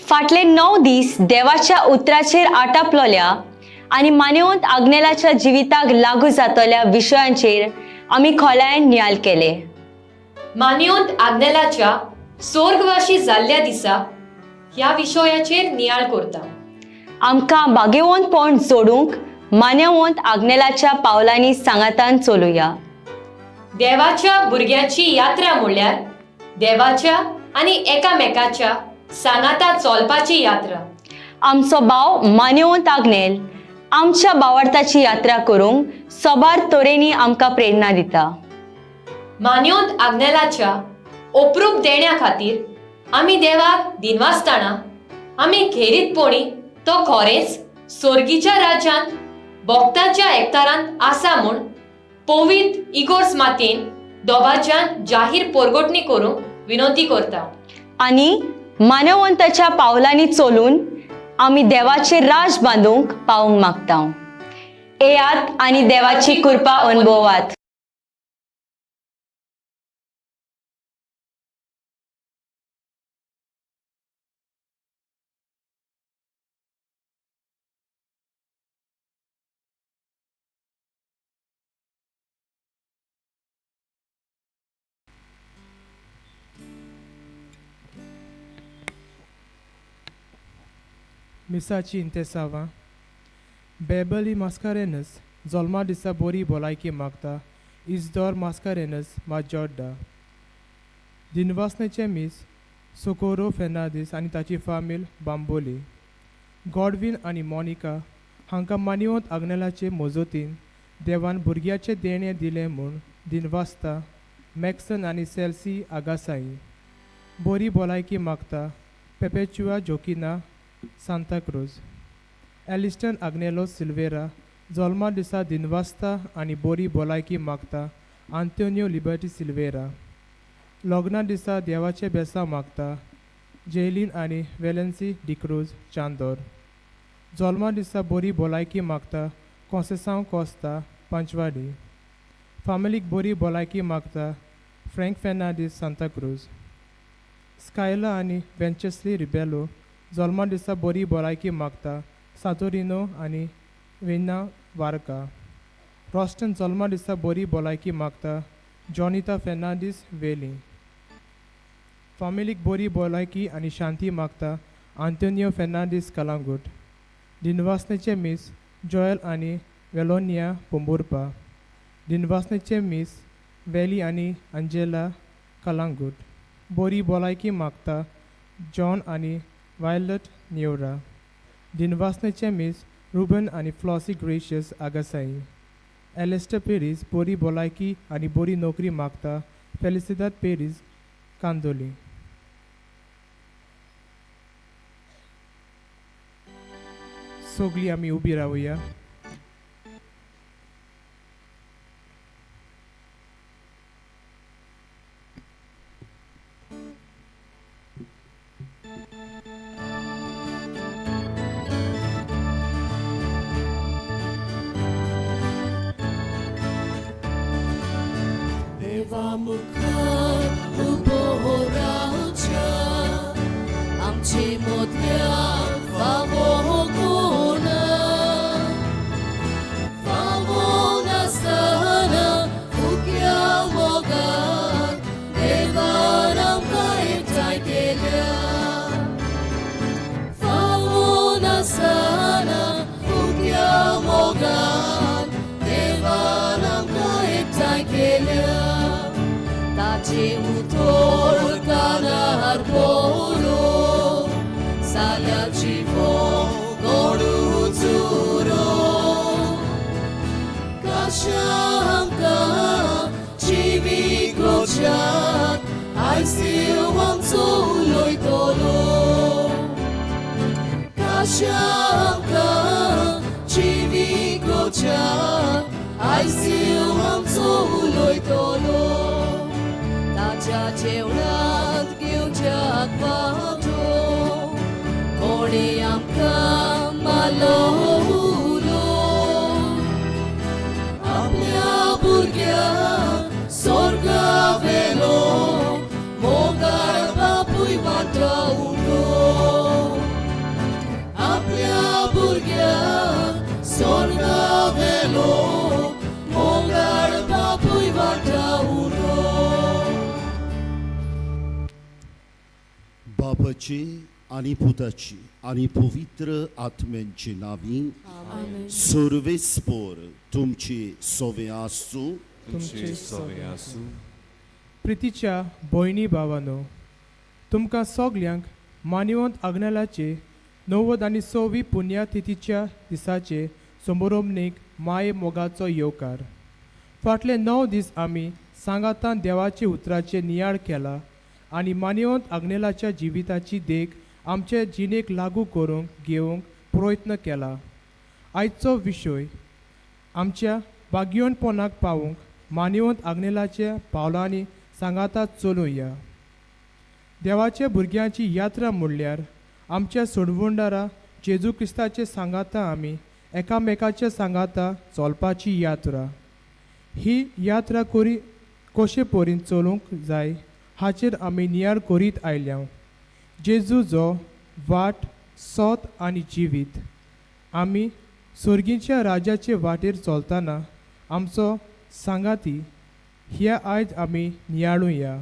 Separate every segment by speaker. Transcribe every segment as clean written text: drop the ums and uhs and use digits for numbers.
Speaker 1: फाटले 9 दीस देवाच्या उतराचेर आटापलोल्या आनी मानेवंत आग्नेलाच्या जिविताक लागू जातल्या विशयांचेर आमी खोलायेन नियाळ केले.
Speaker 2: मानेवंत आग्नेलाच्या सोर्गवाशी जाल्ल्या दिसा ह्या विशयाचेर नियाळ करता.
Speaker 1: आमकां भागेवंतपण जोडूंक मानेवंत आग्नेलाच्या पावलांनी सांगातान चलुया.
Speaker 2: देवाच्या भुरग्याची यात्रा म्हणल्यार देवाच्या आनी एकामेकाच्या सांगाता चलपाची यात्रा.
Speaker 1: आमचो भाव मानेवंत आग्नेल आमच्या बावडताची यात्रा करूंक सोबार तरेनी आमकां प्रेरणा दिता.
Speaker 2: मानेवंत आग्नेलाच्या ओप्रूप देण्या खातीर आमी देवाक दिनवासतना आमी खेरीतपणी तो खरेंच सोर्गीच्या राज्यांत भक्ताच्या एकतारांत आसा म्हूण पवित्र इगोर्स मातेन दोबाच्यान जाहीर पोरगोटणी करूंक विनंती करता.
Speaker 1: आनी मानवंताच्या पावलांनी चलून आमी देवाचे राज बांदूंक पावूंक मागता. येयात आनी देवाची कृपा अनुभवात.
Speaker 3: मिसाची इंतेसावां. बेबली मास्कारेनस जोल्मा दिसा बोरी भलायकी मागता. इजदोर मास्कारेनस माजोड्डा. दिनवासनेचें मीस सोकोरो फेर्नांदीस आनी ताची फामील बांबोली. गॉडवीन आनी मोनिका हांकां मानिवंत आग्नेलाचे मजतीन देवान भुरग्याचें देणें दिलें म्हूण दिनवासता. मॅक्सन आनी सेल्सी आगासाई. बोरी भलायकी मागता पेपेचुआ जोकिना सांताक्रूज. एलिस्टन आग्नेलो सिल्वेरा जोल्मा दिसा दिनवासता आनी बोरी भलायकी मागता. आंतोनियो लिबर्टी सिल्वेरा. लग्ना दिसा देवाचें बेसांव मागता. जेलीन आनी वेलन्सी डिक्रूज चांदोर. जोल्मा दिसा बोरी भलायकी मागता. कोंसेसांव कोस्ता पंचवाडी. फामिलीक बोरी भलायकी मागता. फ्रँक फेर्नांदीस सांताक्रूज. स्कायला आनी वेंचेसली रिबेलो जोल्मा दिसा बोरी भलायकी मागता. सातोरिनो आनी वेना वारका. रॉस्टन जोल्मा दिसा बोरी भलायकी मागता. जॉनिता फेर्नांदीस वेली. फामिलीक बोरी भलायकी आनी शांती मागता. आंतोनियो फेर्नांदीस कलांगूट. दिनवासनेचें मीस जॉयल आनी वेलोनिया पोंबुर्पा. दिनवासनेचें मीस वेली आनी अंजेला कलांगूट. बोरी भलायकी मागता. जॉन आनी वायलट नेवरा. दिनवासनेचें मीस रुबन आनी फ्लॉसी ग्रेशियस आगासाई. एलेस्टर पेरीस बोरी भलायकी आनी बोरी नोकरी मागता. फेलिसिदाद पेरीस कांदोली. सगळीं आमी उबी रावया.
Speaker 4: देवा मुखार उबो रावच्या आमचे मदल्या फावो कोण, फावो नासतना फुक्या मोगान देवान आमकां एकठांय केल्या. फावो नासतना फुक्या मोगान देवान आमकां एकठांय केल्या. ताचे उतर कानार पडो साल्याची गोडूच उरो कशा आमकां जिवीत आयज देव आमचो उलयतलो. कशा आमकां जिवीत आयज देव आमचो उलयतलो. ताच्या जेवणांत घेवच्याक वांटो कोणी आमकां मारलो उलो. आपल्या भुरग्याक सोर्गा वेलो मोगाळ बापूय वांटो उलो.
Speaker 5: बापाची आनी पुताची आनी पवित्र आत्म्यांची नावी सर्वेस्पोर तुमची सोवे आसूं.
Speaker 3: तुमचे सवे आसूं. प्रितीच्या भयणी भावानो, तुमकां सगल्यांक मानिवंत आग्नेलाचे 96 आनी 6वी पुण्यतिथीच्या दिसाचे समारोपणीक माये मोगाचो येवकार. फाटले 9 दीस आमी सांगातान देवाचे उतराचे नियाळ केला आनी मानिवंत आग्नेलाच्या जिविताची देख आमचे जिणेक लागू करूंक घेवंक प्रयत्न केला. आयचो विशय आमच्या भाग्यवंतपणाक पावूंक मानिवंत आग्नेलाच्या पावलांनी सांगाता चलुया. देवाच्या भुरग्यांची यात्रा म्हणल्यार आमच्या सोडवणदारा जेजू क्रिस्ताचे सांगाता आमी एकामेकाच्या सांगाता चलपाची यात्रा. ही यात्रा करी कशे परीन चलूंक जाय हाचेर आमी नियाळ करीत आयल्या. जेजू जो वाट, सोत आनी जिवीत, आमी सर्गीच्या राजाचे वाटेर चलतना आमचो सांगाती ह्या आयज आमी नियाळुया.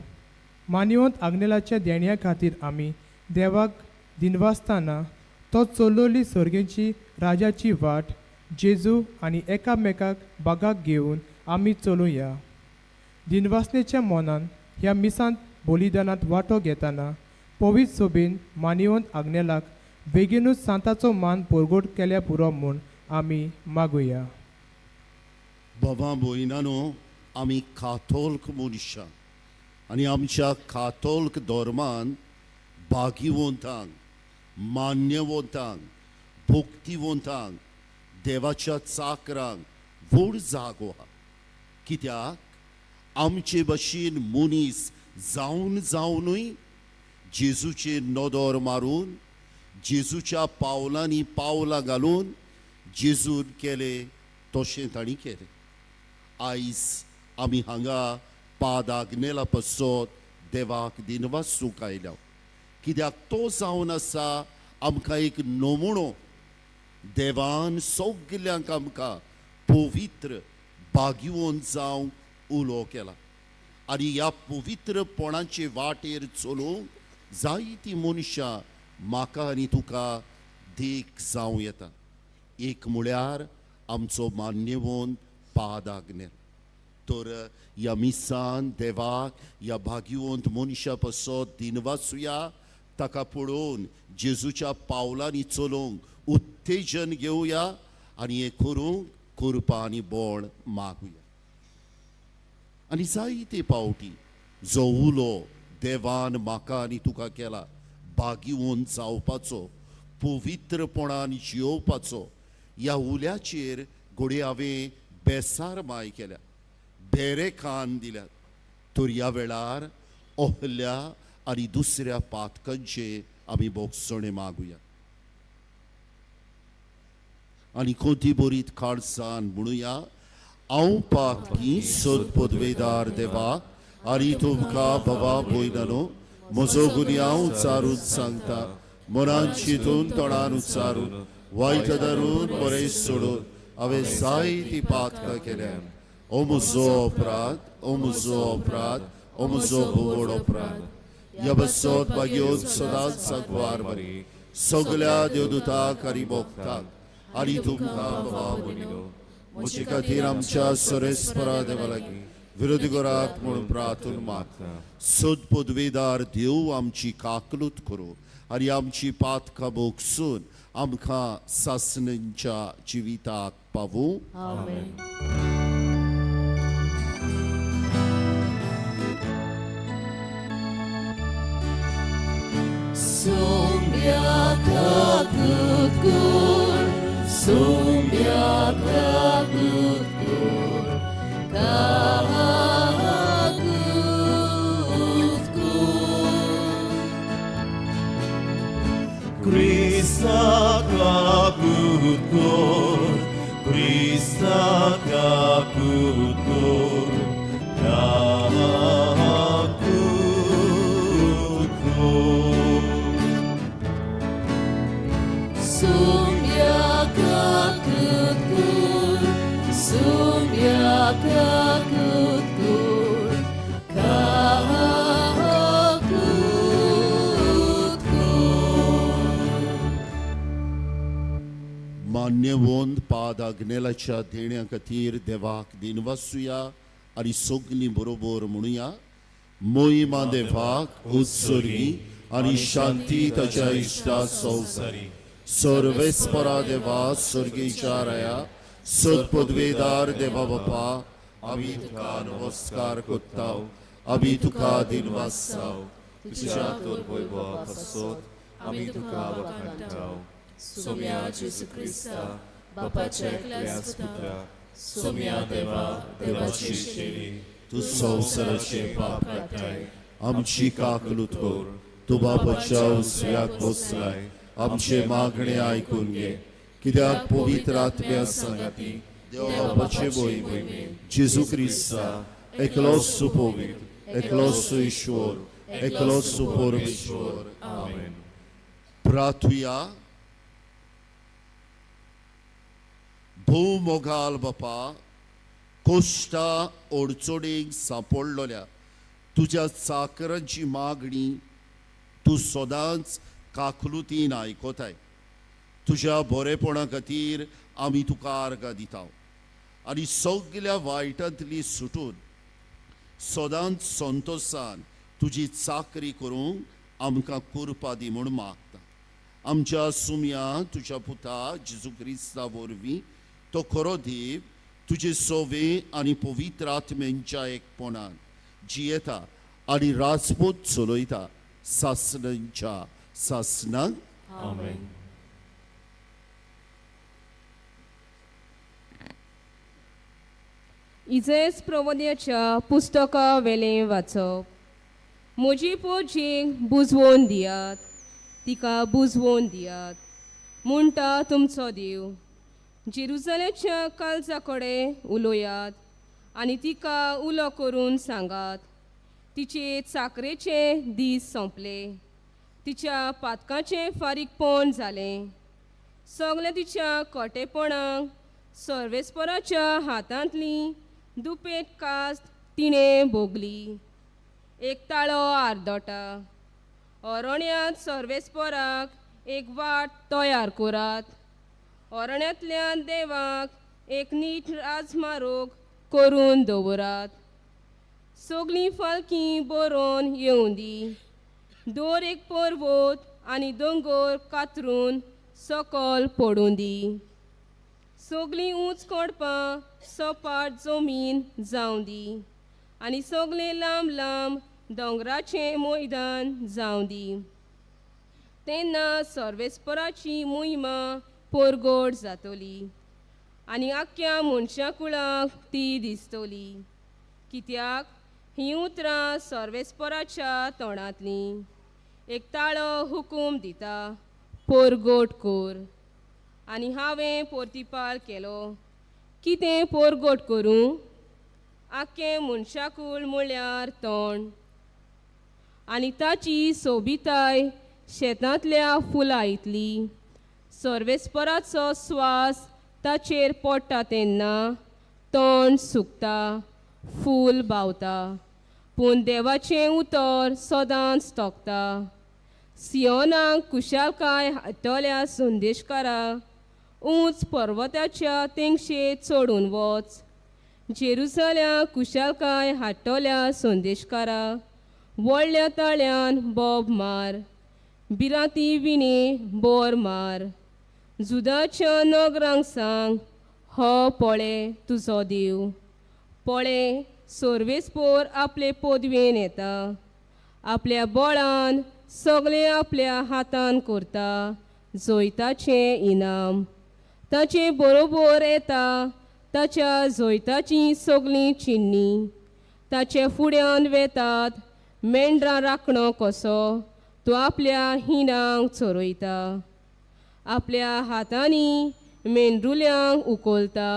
Speaker 3: मानिवंत आग्नेलाच्या देण्या खातीर आमी देवाक दिनवासतना तो चलवली सर्गेची राजाची वाट जेजू आनी एकामेकाक बागाक घेवन आमी चलुया. दिनवासनेच्या मनान ह्या मिसांत बलिदानांत वांटो घेतना पवित्र सोबेन मानिवंत आग्नेलाक बेगीनूच सांताचो मान परगट केल्या पुरो म्हूण आमी मागुया.
Speaker 5: बाबा भयणानो, आमी कातोल्क मनशां आनी आमच्या कातोल्क धर्मान भागिवंतांक, मान्यवंतांक, भक्तिवंतांक, देवाच्या चाकरांक व्हड जागो आहा. कित्याक आमचे भशेन मनीस जावन जावनूय जेजूचेर नदर मारून, जेजूच्या पावलांनी पावलां घालून जेजून केलें तशें तांणी केलें. आयज आमी हांगा पाद आग्नेला पासत देवाक दिनवासूंक आयल्या, कित्याक तो जावन आसा आमकां एक नमुणो. देवान सगल्यांक आमकां पवित्र भाग्यवंत जावंक उलो केला आनी ह्या पवित्रपणाचे वाटेर चलोवंक जायतीं मनशां म्हाका आनी तुका देख जावं येता. एक म्हळ्यार आमचो मान्यवंत पाद आग्नेल. तर ह्या मिसान देवाक ह्या भाग्यवंत मनशा पासत दिनवासुया, ताका पळोवन जेजूच्या पावलांनी चलोवंक उत्तेजन घेवया आनी हें करूंक कृपा आनी बळ मागुया. आनी जायते पावटी जो उलो देवान म्हाका आनी तुका केला भाग्यवंत जावपाचो, पवित्रपणान जियोवपाचो, ह्या उल्याचेर घडये हांवें बेसार माय केल्या, बेरे कान दिल्यात. तर ह्या वेळार ओहल्या आनी दुसऱ्या पातकांचे आमी बोगसणे मागुया आनी कोती बरीत काळसान म्हणुया, हांव पाकी सोद पदवेदार देवा आनी तुमकां बाबा भयणानो म्हजो गुन्यांव उच्चारून सांगता, मनान चिंतून तोंडान उच्चारून वायट धरून बरें सोडून हांवें जायतीं पातकां केल्या. ओ म्हजो अपराध, ओ म्हजो अपराध, ओ म्हजो भोवड अपराध. ह्या बसत भाग्योन सदांच सागवार बरी सगल्या देवदूताक आनी भक्ताक आनी तुमकां बाबा भयणीनो म्हजे खातीर आमच्या सरेस्परा देवा लागीं विरोधी करात म्हणून प्रार्थना मागता. सद पदवेदार देव आमची काकलूत करूं आनी आमची पातकां भोगसून आमकां सासणेच्या जिविताक पावूं.
Speaker 4: Sumbia kakutkur, kakutkur.
Speaker 6: Krista kakutkur, Krista kakutkur, kakutkur.
Speaker 4: Sumbia kakutkur, sumbia kakutkur, kakutkur.
Speaker 5: मानेवंत पाद आग्नेलाच्या देण्या खातीर देवाक दिनवासुया आनी सगलीं बरोबर म्हणुया मोहिमा देवाक उत्सर्गी आनी शांती ताच्या इश्टा संवसारी. सर्वेस्परा देवा, स्वर्गीच्या राया, सत्पदवेदार देवा बापा, आमी तुका नमस्कार करता, आमी तुका दिनवासाव.
Speaker 6: तुझ्या तोर वैभवा पासत आमी तुका वखाणटाव.
Speaker 4: सोम्या जेजू क्रिस्ता, बापाच्या एकल्याच पुत्रा, सोम्या देवा, देवाची शेरी,
Speaker 5: तूं संवसाराचे पाप काडटाय, आमची काकलूत कर. तूं बापाच्या उजव्याक बसलाय, आमचे मागणे आयकून घे. कित्याक पवित्र आत्म्या सांगाती देवा बापाचे मोहिमे जेजू क्रिस्ता एकलोच सुपवित्र, एकलोच ईश्वर, एकलोच सुपरमेश्वर.
Speaker 6: आमेन.
Speaker 5: प्रार्थुया. भोव मोगाल बापा, कोश्टा अडचणीक सांपडलोल्या तुज्या चाकरांची मागणी तूं सदांच काकलुतीन आयकताय. तुज्या बरेपणा खातीर आमी तुका आर्गां दिता आनी सगल्या वायटांतली सुटून सदांच संतोसान तुजी चाकरी करूंक आमकां कुरपा दी म्हूण मागता. आमच्या सुमया तुज्या पुता जेजू क्रिस्ता वरवीं, तो खरो देव, तुजे सोवे आनी पवित्र आत्म्यांच्या एकपणान जियेता आनी राजपूत चलयता सासणांच्या सासणाक.
Speaker 6: आमेन.
Speaker 7: इजेस प्रवोद्याच्या पुस्तका वेलें वाचप. म्हजी पोजींक बुजवोन दियात, तिका बुजवोन दियात, म्हणटा तुमचो देव. जेरुजलेच्या काळजा कडेन उलयात आनी तिका उलो करून सांगात, तिचे चाकरेचे दीस सोंपले, तिच्या पातकाचें फारीकपण जालें. सगळें तिच्या कोटेपणाक सर्वेस्पराच्या हातांतली दुपेट कास्त तिणें भोगली. एक ताळो आर्दोटा, अरण्यांत सर्वेस्पराक एक वाट तयार करात, अरण्यांतल्यान देवाक एक नीट राजमार्ग करून दवरात. सगळीं फालकी बरोवन येवं दी, दर एक पर्वत आनी दोंगर कातरून सकल पडूं दी. सगळीं ऊंच कोडपां सपाट जमीन जावं दी आनी सगळें लांब लांब दोंगराचें मैदान जावं दी. तेन्ना सर्वेस्पराची मोहिमा परगट जातली आनी आख्ख्या मनशा कुळाक ती दिसतली, कित्याक हीं उतरां सर्वेस्पराच्या तोंडांतलीं. एक ताळो हुकूम दिता, परगट कर. आनी हांवें पोर्तिपाल केलो, कितें परगट करूं? आख्खें मनशाकूळ म्हळ्यार तोंड आनी ताची सोबिताय शेतांतल्या फुलां इतली. सर्वेस्पराचो स्वास ताचेर पडटा तेन्ना तोंड सुकता, फूल बावता, पूण देवाचें उतर सदांच तोखता. सियोनाक कुशालकाय हाडटल्या संदेशकारा, ऊंच पर्वताच्या तेंगशेर चडून वच. जेरुसल्याक कुशालकाय हाडटल्या संदेशकारा, व्हडल्या ताळ्यान बोब मार, बिराती विणे बोर मार. जुदाच्या नगरांक सांग, हो पळे तुजो देव. पळे सर्वेस्पोर आपले पदवेन येता, आपल्या बळान सगळें आपल्या हातान करता. जैताचें इनाम ताचे बरोबर येता, ताच्या जैताचीं सगळीं चिन्नी ताचे फुड्यान वेतात. मेंढरां राखणो कसो तो आपल्या हिणांक चरयता, आपल्या हातांनी मेंढरुल्यांक उखलता,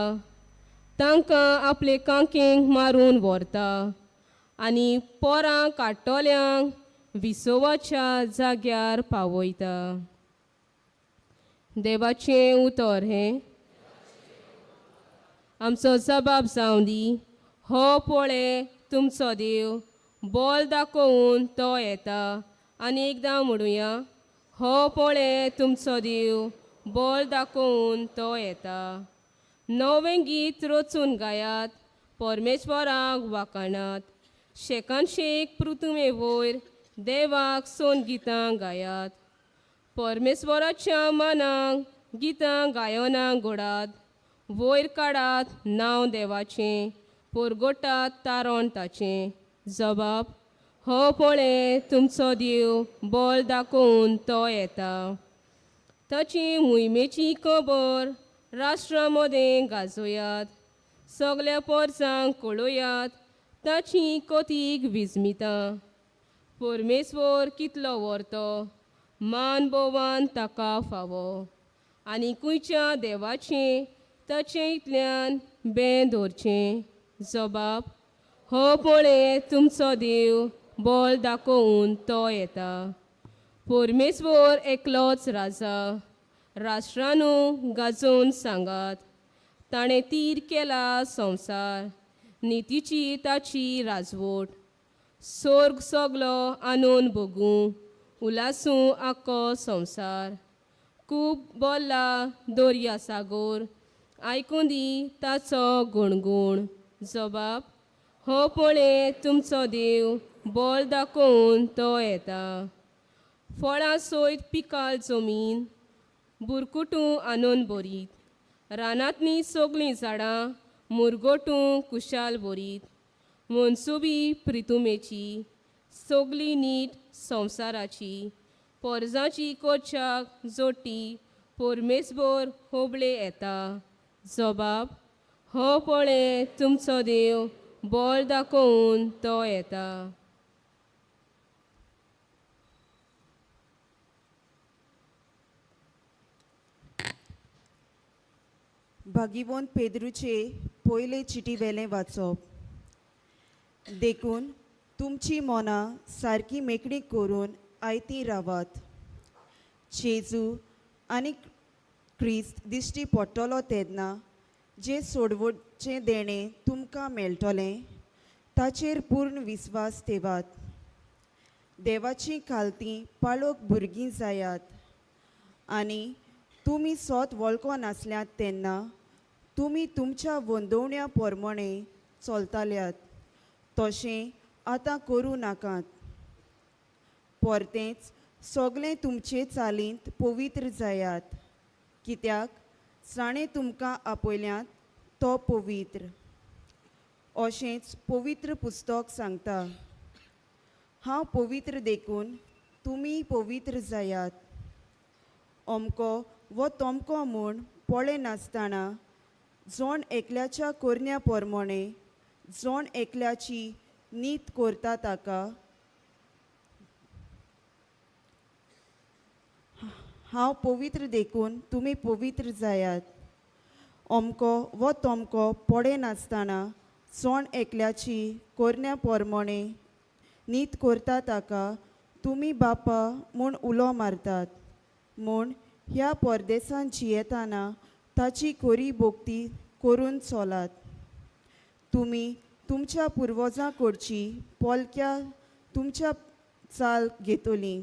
Speaker 7: तांकां आपले कांकेंक मारून व्हरता आनी पोरां काडटल्यांक विसवाच्या जाग्यार पावयता. देवाचें उतर हें. आमचो जबाब जावं दी, हो पळे तुमचो देव, बोल दाखोवन तो येता. आनी एकदां म्हणुया, हो पळे तुमचो देव, बोल दाखोवन तो येता. नवें गीत रचून गायात, परमेश्वराक वाखाणात. शेकान शेक पृथुमे वयर देवाक सोन गितां गायात. परमेश्वराच्या मनाक गितां गायनां घोडात. वयर काडात नांव देवाचें, पोरगोटात तारण ताचें. जबाब हो पळय तुमचो देव, बोल दाखोवन तो येता. ताची मोहिमेची खबर राष्ट्रा मदें गाजोयात. सगल्या पोरसांक कळोयात ताची कोतीक विजमितां. परमेश्वर कितलो व्हरतो, मान भोवान ताका फावो. आनी खंयच्या देवाचें ताचे इतल्यान बें दवरचें. जबाब हो पळय तुमचो देव, बोल दाखोवन तो येता. परमेश्वर एकलोच राजा, राष्ट्रानू गाजोवन सांगात. ताणें तीर केला संवसार, नितीची ताची राजवट. सोर्ग सगलो आनंद भोगूं, उलासूं आख्खो संवसार. खूब बोल्ला दर्या सागोर, आयकूं दी ताचो गुणगुण. जबाब हो पळय तुमचो देव, बोल दाखोवन तो येता. फळां सयत पिकाल जमीन, बुरकुटूं आनंद भरीत. रानांतलीं सगलीं झाडां मुरगोटूं कुशाल भरीत. मनसुबी प्रितुमेची, सगली नीट संवसाराची. पोरजाची कोच्याक जोटी, परमेश्वर होबळे येता. जबाब हो पळय तुमचो देव, बोल दाखोवन तो येता.
Speaker 8: भागीवंत पेद्रूचे पयले चिटी वेलें वाचप. देखून तुमची मनां सारकी मेकळी करून आयती रावात. जेजू आनी क्रिस्त दिश्टी पडटलो तेन्ना जें सोडवचें देणें तुमकां मेळटलें ताचेर पूर्ण विस्वास ठेवात. देवाची खालती पाळोक भुरगीं जायात आनी तुमी सोत वळखो नासल्यात तेन्ना तुमी तुमच्या वंदोवण्या प्रमाणे चलताल्यात तशें आतां करूं नाकात. परतेंच सगलें तुमचे चालींत पवित्र जायात, कित्याक जाणें तुमकां आपयल्यात तो पवित्र. अशेंच पवित्र पुस्तक सांगता, हांव पवित्र देखून तुमी पवित्र जायात. अमको वो तमको म्हूण पळयनासतना जोण एकल्याच्या करण्या प्रमाणे जोण एकल्याची नीत करता ताका हांव पवित्र देखून तुमी पवित्र जायात. अमको वो तमको पळयनासतना जोण एकल्याची करण्या प्रमाणे नीत करता ताका तुमी बापा म्हूण उलो मारतात. म्हूण ह्या परदेसान जियेतना ताची खरी भोक्ती करून चलात. तुमी तुमच्या पुर्वजां कडची पोलक्या तुमच्या चाल घेतली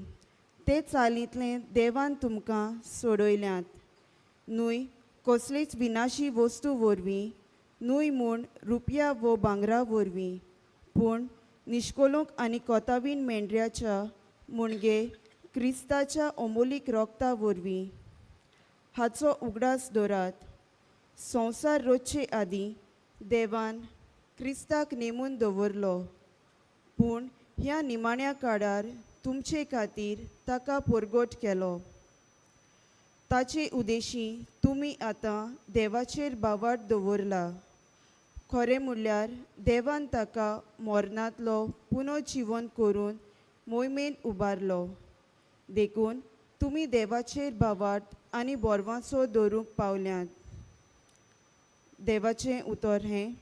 Speaker 8: ते चालींतलें देवान तुमकां सोडयल्यात न्हय कसलीच विनाशी वस्तू वरवीं न्हय म्हूण रुपया वो भांगरा वरवीं, पूण निश्कोलूंक आनी कोतावीन मेंढऱ्याच्या मुणगे क्रिस्ताच्या अमोलीक रोगता वरवीं. हाचो उगडास दवरात. संवसार रोचचे आदीं देवान क्रिस्ताक नेमून दवरलो, पूण ह्या निमाण्या काळार तुमचे खातीर ताका परगट केलो. ताचे उदेशी तुमी आतां देवाचेर भावार्थ दवरला. खरें म्हणल्यार देवान ताका मरणांतलो पुनर्जिवन करून मोहिमेंत उबारलो. देखून तुमी देवाचेर भावार्थ आनी बोरवांचो दवरूंक पावल्यात. देवाचें उतर हें.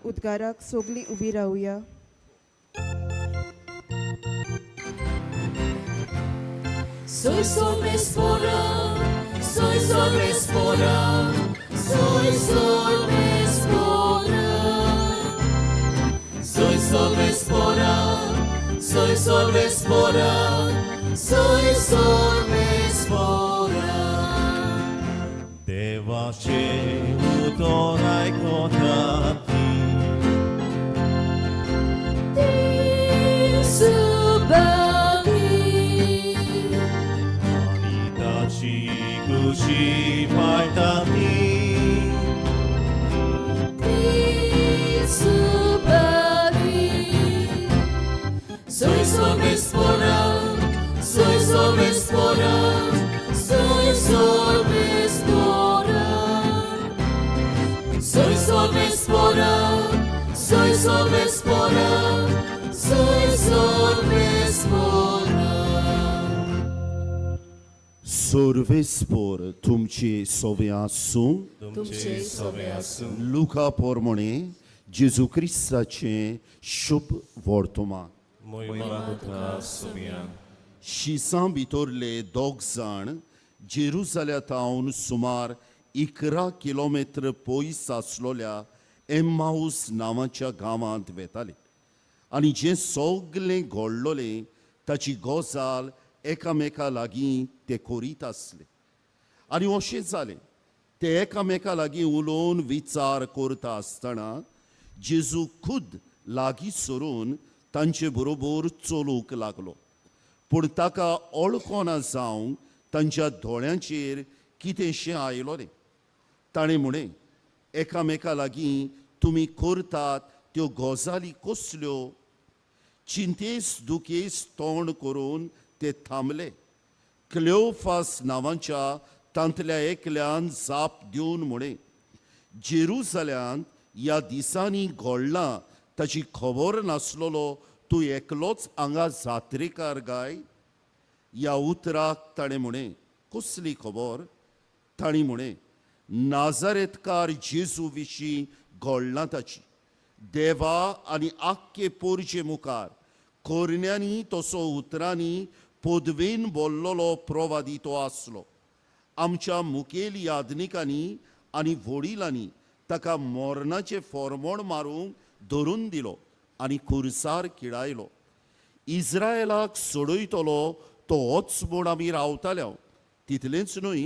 Speaker 8: उद्गाराक सगलीं उबी रावया.
Speaker 4: Soy sobre spora, soy sobre spora, soy sobre spora. Soy sobre spora, soy sobre spora, soy sobre spora.
Speaker 6: देवाचे उतर आयकता ती. आनी ताची खुशी पाळटा ती.
Speaker 4: Soy sobre soy sobre soy sobre soy sobre soy sobre soy sobre.
Speaker 5: सोर्वेस्पोर तुमचे सोवे आसूं.
Speaker 6: तुमचे सवे आसूं.
Speaker 5: लुका पोरमोणे जेजू क्रिस्ताचें शुभ वर्तमान.
Speaker 6: मोहिमा तुका सोबया.
Speaker 5: शिसां भितरले दोग जाण जेरुजाल्या तावन सुमार 11 किलोमिटर पयस आसलोल्या एम्माऊस नांवाच्या गांवांत वेताले आनी जें सगलें घडलोलें ताची गजाल एकामेका लागीं ते करीत आसले. आनी अशें जालें, ते एकामेका लागीं उलोवन विचार करता आसतना जेजू खुद लागीं सरून तांचे बरोबर चलूंक लागलो, पूण ताका ओळखना जावंक तांच्या दोळ्यांचेर कितेंशें आयलोलें. ताणें म्हणें, एकामेका लागीं तुमी करतात त्यो गजाली कसल्यो? चिंतेस दुखेस तोंड करून ते थांबले. क्लेओफास नांवाच्या तांतल्या एकल्यान जाप दिवन म्हणें, जेरुजाल्यांत ह्या दिसांनी घडलां ताची खबर नासलेलो तूं एकलोच हांगा जात्रेकार गाय? ह्या उतराक ताणें म्हणें, कसली खबर? तांणी म्हणें, नाजारेतकार जेजू विशीं घडलां ताची. देवा आनी आख्खे पोरजे मुखार कोरण्यांनी तसो उतरांनी पदवेन बोल्लोलो प्रवादी तो आसलो. आमच्या मुखेल यादनिकांनी आनी वडिलांनी ताका मरणाचें फॉर्मोण मारूंक धरून दिलो आनी खुरसार किडायलो. इस्रायलाक सोडयतलो तो होच म्हूण आमी रावताले. तितलेंच न्हय,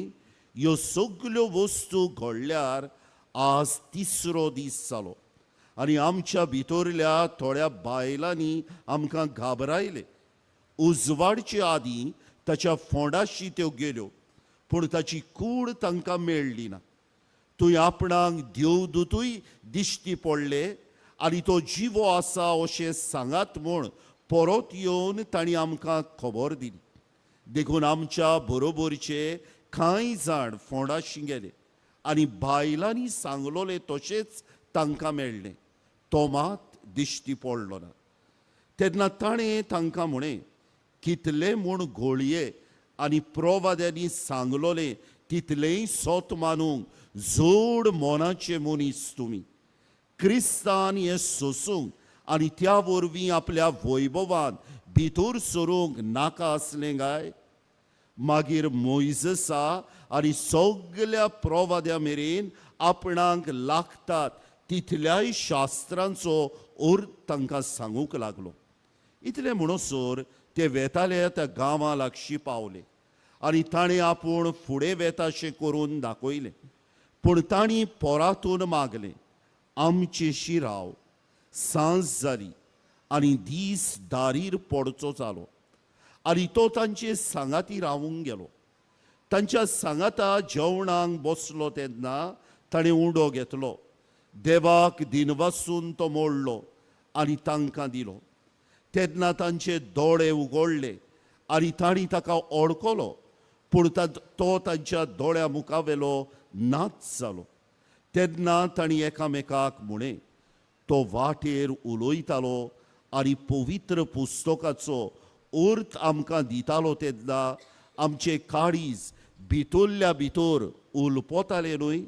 Speaker 5: ह्यो सगल्यो वस्तू घडल्यार आज तिसरो दीस जालो आनी आमच्या भितरल्या थोड्या बायलांनी आमकां घाबरायले. उजवाडचे आदीं ताच्या फोंडाशी त्यो गेल्यो, पूण ताची कूड तांकां मेळ्ळी ना. थंय आपणाक देवदूतूय दिश्टी पडले आनी तो जिवो आसा अशें सांगात म्हूण परत येवन तांणी आमकां खबर दिली. देखून आमच्या बरोबरचे कांय जाण फोंडाशी गेले आनी बायलांनी सांगलोले तशेंच तांकां मेळ्ळें. तो मात दिश्टी पडलो ना. तेन्ना ताणें तांकां म्हणें, कितले म्हूण घोळये आनी प्रोवाद्यांनी सांगलोलें तितलेंय सोत मानूंक जोड मोनाचे मनीस तुमी. क्रिस्तान हें सोसूंक आनी त्या वरवीं आपल्या वैभवान भितर सरूंक नाका आसलें काय? मागीर मोयजसा आनी सगल्या प्रोवाद्या मेरेन आपणाक लागतात तितल्याय शास्त्रांचो अर्थ तांकां सांगूंक लागलो. इतलें म्हणसर ते वेताले त्या गांवा लागशी पावले आनी ताणें आपूण फुडें वेताशें करून दाखयलें. पूण तांणी पोरातून मागलें, आमचेशी राव, सांज जाली आनी दीस दारीर पडचो जालो. आनी तो तांचे सांगाती रावूंक गेलो. तांच्या सांगाता जेवणाक बसलो तेन्ना ताणें उंडो घेतलो, देवाक दिनवासून तो मोडलो आनी तांकां दिलो. तेन्ना तांचे दोळे उगडले आनी तांणी ताका ओळखलो, पूण तो तांच्या दोळ्या मुखावेलो नाच जालो. तेन्ना तांणी एकामेकाक म्हणें, तो वाटेर उलयतालो आनी पवित्र पुस्तकाचो अर्थ आमकां दितालो तेन्ना आमचे काळीज भितरल्या भितर उलपताले न्हय?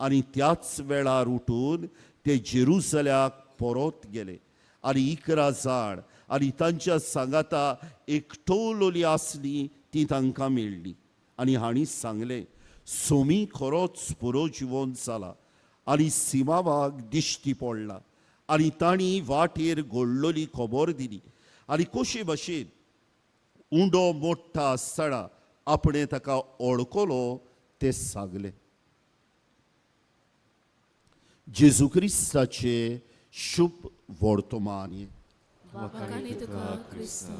Speaker 5: आनी त्याच वेळार उठून ते जेरुसल्याक परत गेले आनी 11 जाण आनी तांच्या सांगाता एकटोलोली आसली ती तांकां मेळ्ळी. आनी हांणी सांगलें, सोमी खरोच पुरो जिवोन जाला आनी सिमावाक दिश्टी पडला. आनी तांणी वाटेर घडलोली खबर दिली आनी कशे भशेन उंडो मोडटा आसतना आपणें ताका ओळखलो तें सांगलें. जेजू क्रिस्ताचे शुभ वर्तमान.
Speaker 4: वाखाणी तुका क्रिस्ता.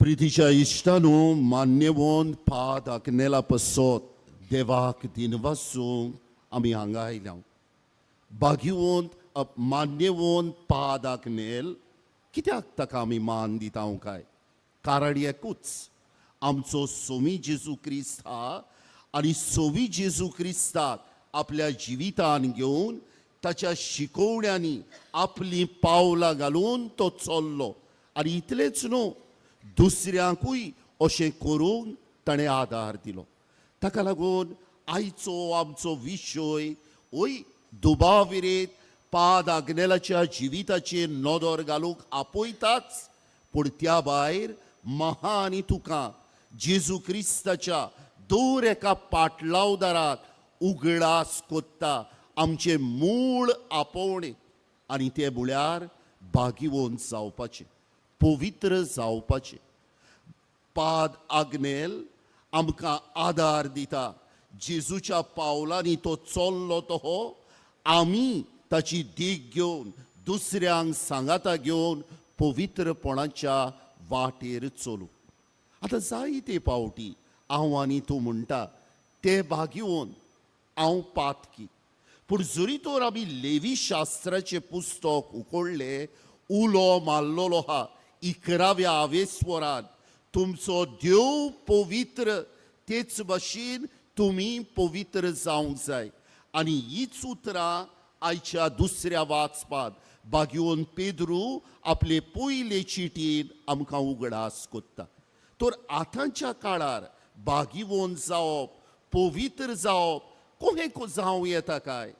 Speaker 5: प्रितीच्या इश्टानो, मान्यवंत पाद आग्नेला पसत देवाक दिनवासूंक आमी हांगा आयल्या. भाग्यवंत मान्यवंत पाद आग्नेल कित्याक ताका आमी मान दिता काय? कारण एकूच, आमचो सोमी जेजू क्रिस्त हा आनी सोमी जेजू क्रिस्ताक आपल्या जिवितान घेवन ताच्या शिकोवण्यांनी आपलीं पावलां घालून तो चल्लो आनी इतलेंच न्हू, दुसऱ्यांकूय अशें करूंक ताणें आदार दिलो. ताका लागून आयचो आमचो विशय ओय दुबाविरेत पाद आग्नेलाच्या जिविताचेर नदर घालूंक आपयताच, पूण त्या भायर म्हाका आनी तुका जेजू क्रिस्ताच्या दर एका पाटलावदाराक उगडास कोत्ता आमचें मूळ आपोवणें, आनी तें म्हळ्यार भागिवंत जावपाचें, पवित्र जावपाचें. पाद आग्नेल आमकां आदार दिता. जेजूच्या पावलांनी तो चल्लो तो हो आमी ताची देख घेवन दुसऱ्यांक सांगाता घेवन पवित्रपणाच्या वाटेर चलूं. आतां जायते पावटी हांव आनी तूं म्हणटा ते भागिवन हांव पातकी, पूण जरी तर आमी लेवी शास्त्राचें पुस्तक उकडलें, उलो मारलेलो आहा 11व्या आवेस्वरान, तुमचो देव पवित्र तेच भशेन तुमी पवित्र जावंक जाय. आनी हीच उतरां आयच्या दुसऱ्या वाचपांत भाग्योन पेद्रू आपले पयले चिटीन आमकां उगडास कोत्ता. तर आतांच्या काळार भागिवोन जावप, पवित्र जावप कोहें जावं येता काय?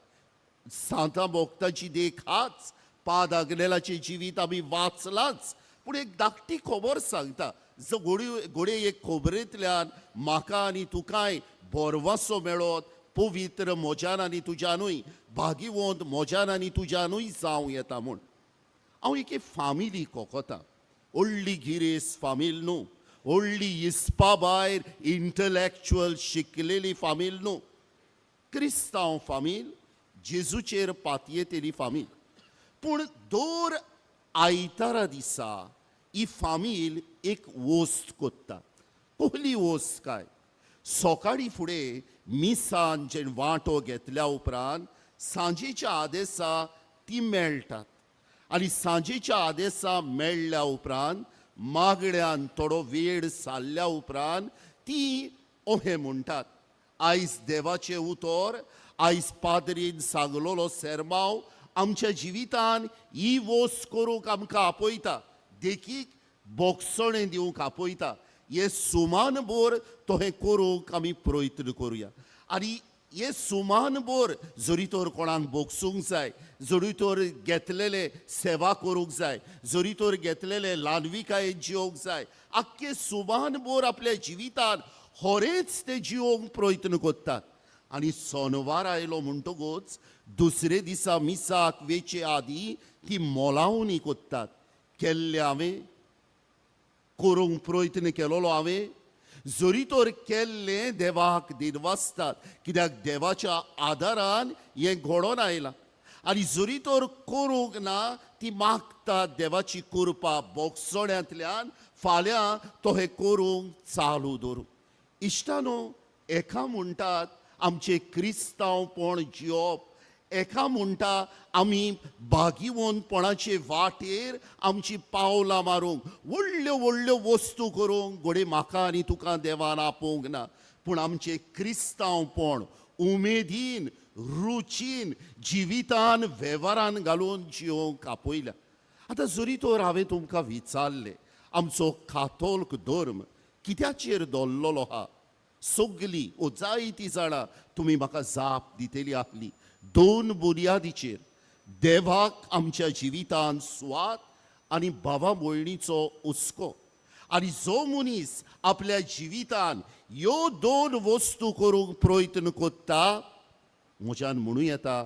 Speaker 5: सांता भोक्ताची देख हाच, पाद आग्नेलाचें जिवीत आमी वाचलाच, पूण एक धाकटी खबर सांगता जो घोडये एक खबरेंतल्यान म्हाका आनी तुकाय भरवासो मेळत, पवित्र म्हज्यान आनी तुज्यानूय, भागिवंत म्हज्यान आनी तुज्यानूय जावं येता म्हूण. हांव एके फामिली कोकोता, व्हडली गिरेस्त फामील न्हू, व्हडली इस्पा भायर इंटलॅक्च्युअल शिकलेली फामील न्हू, क्रिस्तांव फामील, जेजूचेर पातयेतेली फामील. पूण दर आयतारा दिसा ही फामील एक वस्त कोत्ता. कसली वस्त काय? सकाळी फुडें मिसान जे वांटो घेतल्या उपरांत सांजेच्या आदेसा ती मेळटात आनी सांजेच्या आदेसा मेळ्ळ्या उपरांत मागण्यान थोडो वेळ सारल्या उपरांत ती अहें म्हणटात, आयज देवाचें उतर, आयज पाद्रीन सांगलोलो सेरमाव आमच्या जिवितान ही वस्त करूंक आमकां आपयता, देखीक बोगसणें दिवंक आपयता, हे सुमान भर तो हें करूंक आमी प्रयत्न करुया. आनी हे सुमान भर जरी तर कोणाक बोगसूंक जाय, जरी तर घेतलेले सेवा करूंक जाय, जरी तर घेतलेले ल्हानविकायेन जिवंक जाय, आख्खे सुमान भर आपल्या जिवितान होरेच ते जिवंक प्रयत्न करतात. आनी सोनवार आयलो म्हणटकूच दुसरे दिसा मिसाक वेचे आदी ती मोलावणी कोत्तात, केल्लें हांवें, करूंक प्रयत्न केलोलो हांवें, जरी तर केल्लें देवाक दिनवासतात कित्याक देवाच्या आदारान हें घडोवन आयलां, आनी जरी तर करूंक ना ती मागतात देवाची कृपा बोगसण्यांतल्यान फाल्यां तो हें करूंक चालू दवरूं. इश्टानो, एका म्हणटात आमचें क्रिस्तांवपण जियोप, एका म्हणटा आमी भागिवंतपणाचे वाटेर आमची पावलां मारूंक, व्हडल्यो व्हडल्यो वस्तू करूंक घडये म्हाका आनी तुका देवान आपोवंक ना, पूण आमचें क्रिस्तांवपण उमेदीन रुचीन जिवितान वेव्हारान घालून जियोंक आपयल्या. आतां जरी तर हांवें तुमकां विचारलें आमचो कातोल्क धर्म कित्याचेर दवरलेलो आहा, सगलीं ओ जायतीं जाणां तुमी म्हाका जाप दितली आहली, दोन बुन्यादीचेर, देवाक आमच्या जिवितान सुवात आनी भावा भयणीचो हुस्को. आनी जो मनीस आपल्या जिवितान ह्यो दोन वस्तू करूंक प्रयत्न कोत्ता, म्हज्यान म्हणूं येता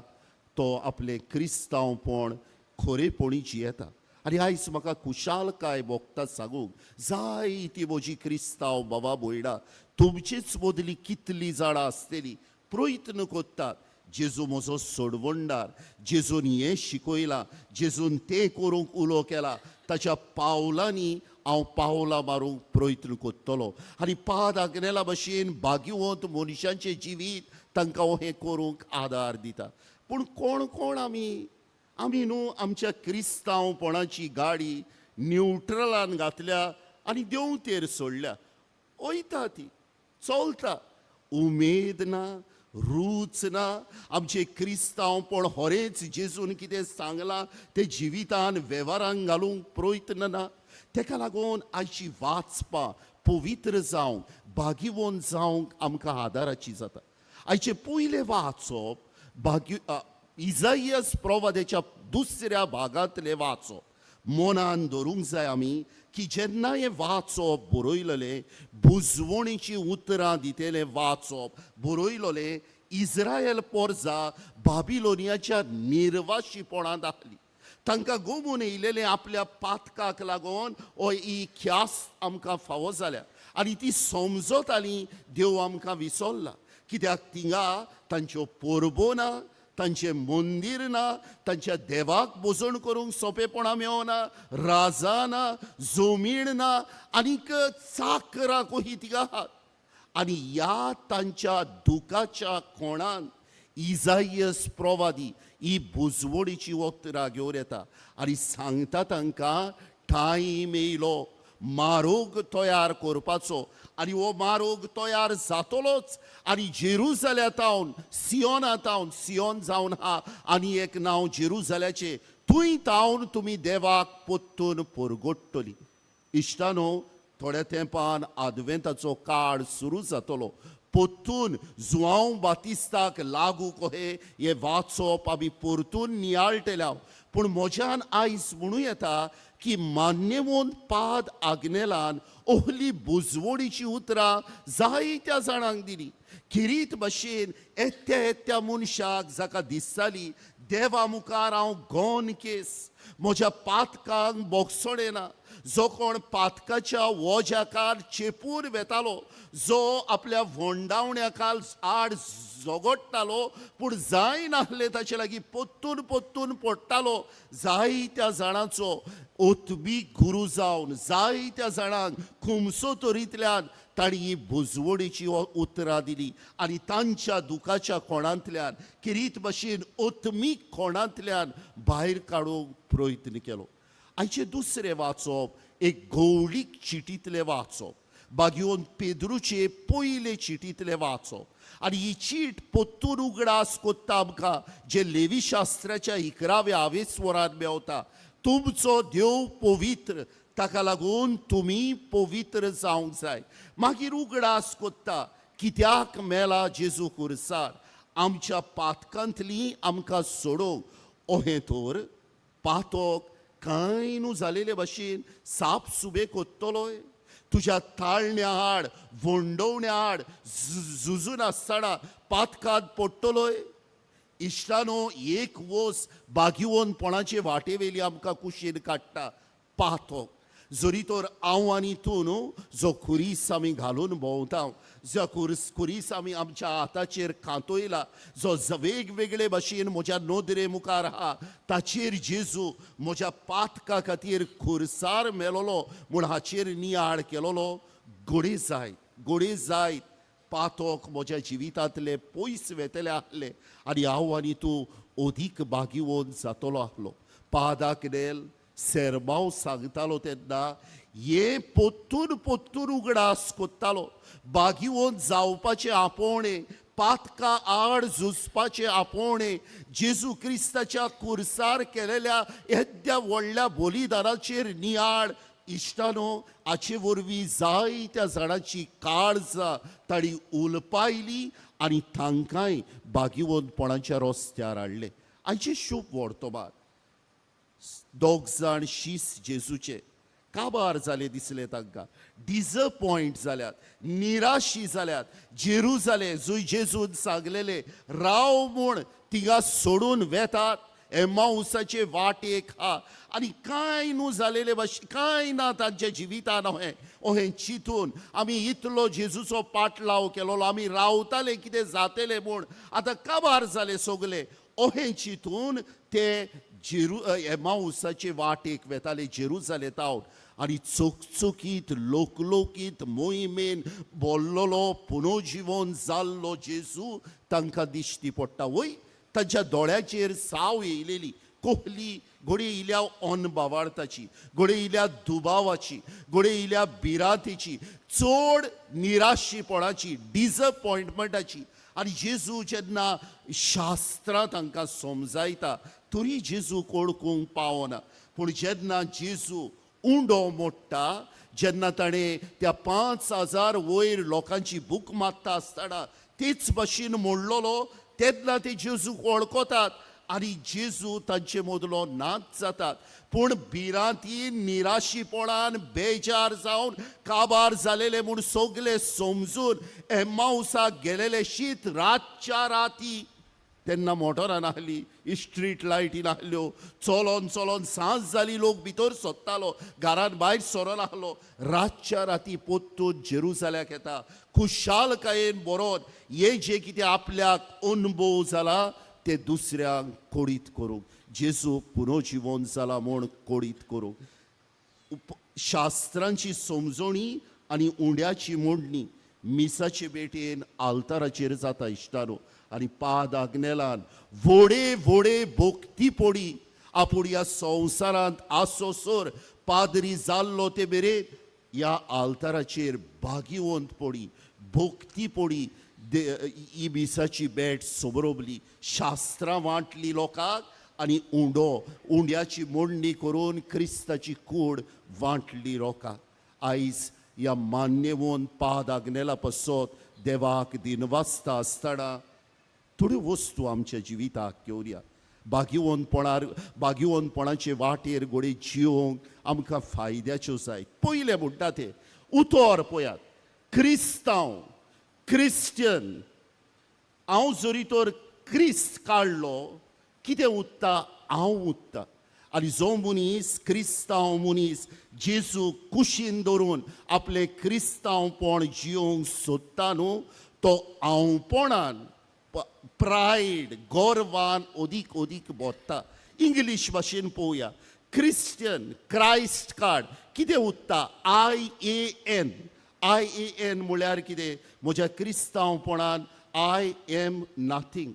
Speaker 5: तो आपलें क्रिस्तांवपण खरेपणी जियेता. आनी आयज म्हाका खुशालकाय भोगता सांगूंक, जायती म्हजी क्रिस्तांव बाबा भयणां तुमचेच मदली कितली जाणां आसतली प्रयत्न कोत्तात जेजू म्हजो सोडवणदार, जेजून हें शिकयलां, जेजून तें करूंक उलो केला, ताच्या पावलांनी हांव पावलां मारूंक प्रयत्न करतलो. आनी पाद आग्नेला भशेन भाग्यवंत मनशांचें जिवीत तांकां हें करूंक आदार दिता. पूण कोण कोण आमी आमी न्हू आमच्या क्रिस्तांवपणाची गाडी न्युट्रलान घातल्या आनी देंवतेर सोडल्या. वयता ती चलता, उमेद ना, रूच ना. आमचें क्रिस्तांवपण होरेंच जेजून कितें सांगलां तें जिवितान वेव्हारान घालूंक प्रयत्न ना. तेका लागून आयची वाचपां पवित्र जावंक, भागिवंत जावंक आमकां आदाराची जाता. आयचें पयलें वाचप भाग्य इजाइयस प्रवादाच्या दुसऱ्या भागांतलें वाचप. मनान धरूंक जाय आमी की जेन्ना हें वाचप बरयलेलें, बुजवणेचीं उतरां दितलें वाचप बरयलेलें, इस्रायल पोरजा बाबिलोनियाच्या निर्वाशीपणांत आसली. तांकां गोमून येयलेलें आपल्या पातकाक लागून ओ ही ख्यास्त आमकां फावो जाल्या आनी ती समजताली देव आमकां विसरला. कित्याक थिंगा तांच्यो परबो ना, तांचें मंदीर ना, तांच्या देवाक भोजण करूंक सोंपेपणां मेवना, राजा ना, जमीण ना, आनीक चाकरां कहीं थिंगा आहात. आनी ह्या तांच्या दुखाच्या कोणान इजाइयस प्रवादी ही बुजवणीची उतरां घेवन येता आनी सांगता तांकां टायम येयलो मारोग तयार करपाचो आनी हो मारोग तयार जातलोच. आनी जेरुजाल्या तावन सियोना तावन, सियोन जावन आहा आनी एक नांव जेरुजाल्याचें, थंय तावन तुमी देवाक परतून परगट्टली. इश्टानो, थोड्या तेंपान आदवेंताचो काळ सुरू जातलो. परतून जुआंव बातिस्ताक लागू कहे हें वाचप आमी परतून नियाळटले. पूण म्हज्यान आयज म्हणूं येता की मान्यवंत पाद आग्नेलान ओहली बुजवणीची उतरां जायत्या जाणांक दिली. खेरीत भशेन येत्या येत्या मनशाक जाका दिसताली देवा मुखार हांव गोन केस, म्हज्या पातकांक बोगसणें ना, जो कोण पातकाच्या वोज्याकार चेपून वेतालो, जो आपल्या व्होंडावण्याकाल आड झगडटालो पूण जायनासलें ताचे लागीं पोत्तून पोत्तून पडटालो, जायत्या जाणांचो ओतबीक गुरू जावन जायत्या जाणांक खुमसो तरींतल्यान तांणी ही बुजवणेची उतरां दिली आनी तांच्या दुखाच्या कोणांतल्यान किरीत भशेन ओतमीक कोणांतल्यान भायर काडूंक प्रयत्न केलो. आयचें दुसरें वाचप एक गौडीक चिटींतलें वाचप, बागयोन पेद्रूचे पयले चिटींतलें वाचप. आनी ही चीट पोत्तून उगडास कोत्ता आमकां जे लेवीशास्त्राच्या 11व्या आवेस्वरान मेवता. तुमचो देव पवित्र, ताका लागून तुमी पवित्र जावंक जाय. मागीर उगडास कोत्ता कित्याक मेला जेजू खुरसार, आमच्या पातकांतली आमकां सोडोवंक. ओहें तर पातक कांय न्हू जालेले भशेन साप सुबे कोत्तलोय, तुज्या ताळण्या आड वंडोवण्या आड झुजून आसतना पातकांत पडटलोय. इश्टानो, एक वोस बागिवनपणाचे वाटेवेली आमकां कुशीन काडटा पातक. जरी तर हांव आनी तूं न्हू जो खुरीस आमी घालून भोंवता, जो खुरीस आमी आमच्या हाताचेर खांतोयला, जो वेगवेगळे भशेन म्हज्या नदरे मुखार आहा, ताचेर जेजू म्हज्या पातका खातीर खुरसार मेलोलो म्हूण हाचेर नियाळ केलोलो. गोडे जायत, गोडे जायत पातक म्हज्या जिवितांतले पयस वेतले आहले आनी हांव आनी तूं अदीक बागिवंत जातलो आहलो. पादाक नेल सेरमांव सांगतालो तेन्ना हें पोत्तून पोत्तून उगडास कोत्तालो. बागिवंत जावपाचें आपोवणें, पातका आड झुजपाचें आपोवणें, जेजू क्रिस्ताच्या कुर्सार केलेल्या येद्या व्हडल्या बलिदानाचेर नियाळ. इश्टानो, हाचे वरवीं जायत्या जाणांची काळजां तांणी उलपायली आनी तांकांय बागिवंतपणाच्या रस्त्यार हाडले. आयचें शूभ वर्तमान, दोग जाण शीस जेजूचे काबार जाले दिसले तांकां, डिजपॉयंट जाल्यात, निराशी जाल्यात. जेरुजाले जंय जेजून सांगलेले राव म्हूण थिंगा सोडून वेतात. एमावसाचे वाटेक हा आनी कांय न्हू जालेले भाशेन, कांय ना तांच्या जिवितान. अहें अहें चिंतून आमी इतलो जेजूचो पाटलाव केलोलो, आमी रावताले कितें जातलें म्हूण, आतां काबार जाले सगले. अहें चिंतून ते एमावसाचे वाटेक वेताले जेरुजाले तावन. आनी चकचकीत लोकलोकीत मोहिमेन बोल्लोलो पुनोजिवन जाल्लो जेजू तांकां दिश्टी पडटा. वय तांच्या दोळ्याचेर साव येयलेली, कोहली घोडये इल्या अनबावार्थाची, घोडये इल्या दुबावाची, घोडये इल्या भिरांतेची, चड निराशीपणाची, डिसअपॉयंटमेंटाची. आनी जेजू जेन्ना शास्त्रां तांकां समजायता तरी जेजू वळखूंक पावना. पूण जेन्ना जेजू उंडो मोडटा, जेन्ना ताणें त्या 5000 वयर लोकांची भूक मागता आसतना तेच भाशेन मोडलोलो, तेन्ना ते जेजूक वळखतात आनी जेजू तांचे मदलो नाच जातात. पूण भिरांतीन, निराशीपणान बेजार जावन काबार जालेले म्हूण सगले समजून एमावसाक गेलेले शीत रातच्या राती. तेन्ना मोटरां नासली, स्ट्रीट लायटी नासल्यो, चलोन चलोन सांज जाली, लोक भितर सोदतालो, घरान भायर सरोन आहलो. रातच्या राती पोत्तून जेरुजाल्याक येता खुशालकायेन बरोवन हे जे कितें आपल्याक अनुभव जाला ते दुसऱ्यांक कोडीत करूंक, जेजू पुनोजिवन जाला म्हूण कोडीत करूंक. शास्त्रांची समजणी आनी उंड्याची मोडणी मिसाचे भेटेन आल्ताराचेर जाता इश्टानो. आनी पाद आग्नेलान व्होडे व्होडे भोक्ती पोडी आपूण ह्या संवसारांत आसोसर पाद्री जाल्लो ते मेरेन ह्या आल्ताराचेर भागिवंत पडी भोक्ती पडी ही मिसाची भेट सोबरोबली, शास्त्रां वांटली लोकांक आनी उंडो उंड्याची मोडणी करून क्रिस्ताची कूड वांटली लोकांक. आयज ह्या मान्यवंत पाद आग्नेला पासत देवाक दिनवासता आसतना थोड्यो वस्तू आमच्या जिविताक घेवया. भाग्यवंतपणार भाग्यवंतपणाचे वाटेर घोडे जियोंक आमकां फायद्याच्यो जायत. पयलें म्हणटा तें उतर पळयात, क्रिस्तांव, क्रिस्टियन. हांव जरी तर क्रिस्त काडलो कितें उत्ता, हांव उत्ता. आनी जो मनीस क्रिस्तांव मनीस जेजू कुशीन दवरून आपलें क्रिस्तांवपण जियोंक सोदता न्हू, तो हांवपणान, प्रायड, गर्वान अदीक अदीक भरता. इंग्लीश भाशेन पळोवया, क्रिस्टियन, क्रायस्ट काड, कितें उत्ता, I A N. I A N म्हळ्यार कितें? म्हज्या क्रिस्तांवपणान I am nothing.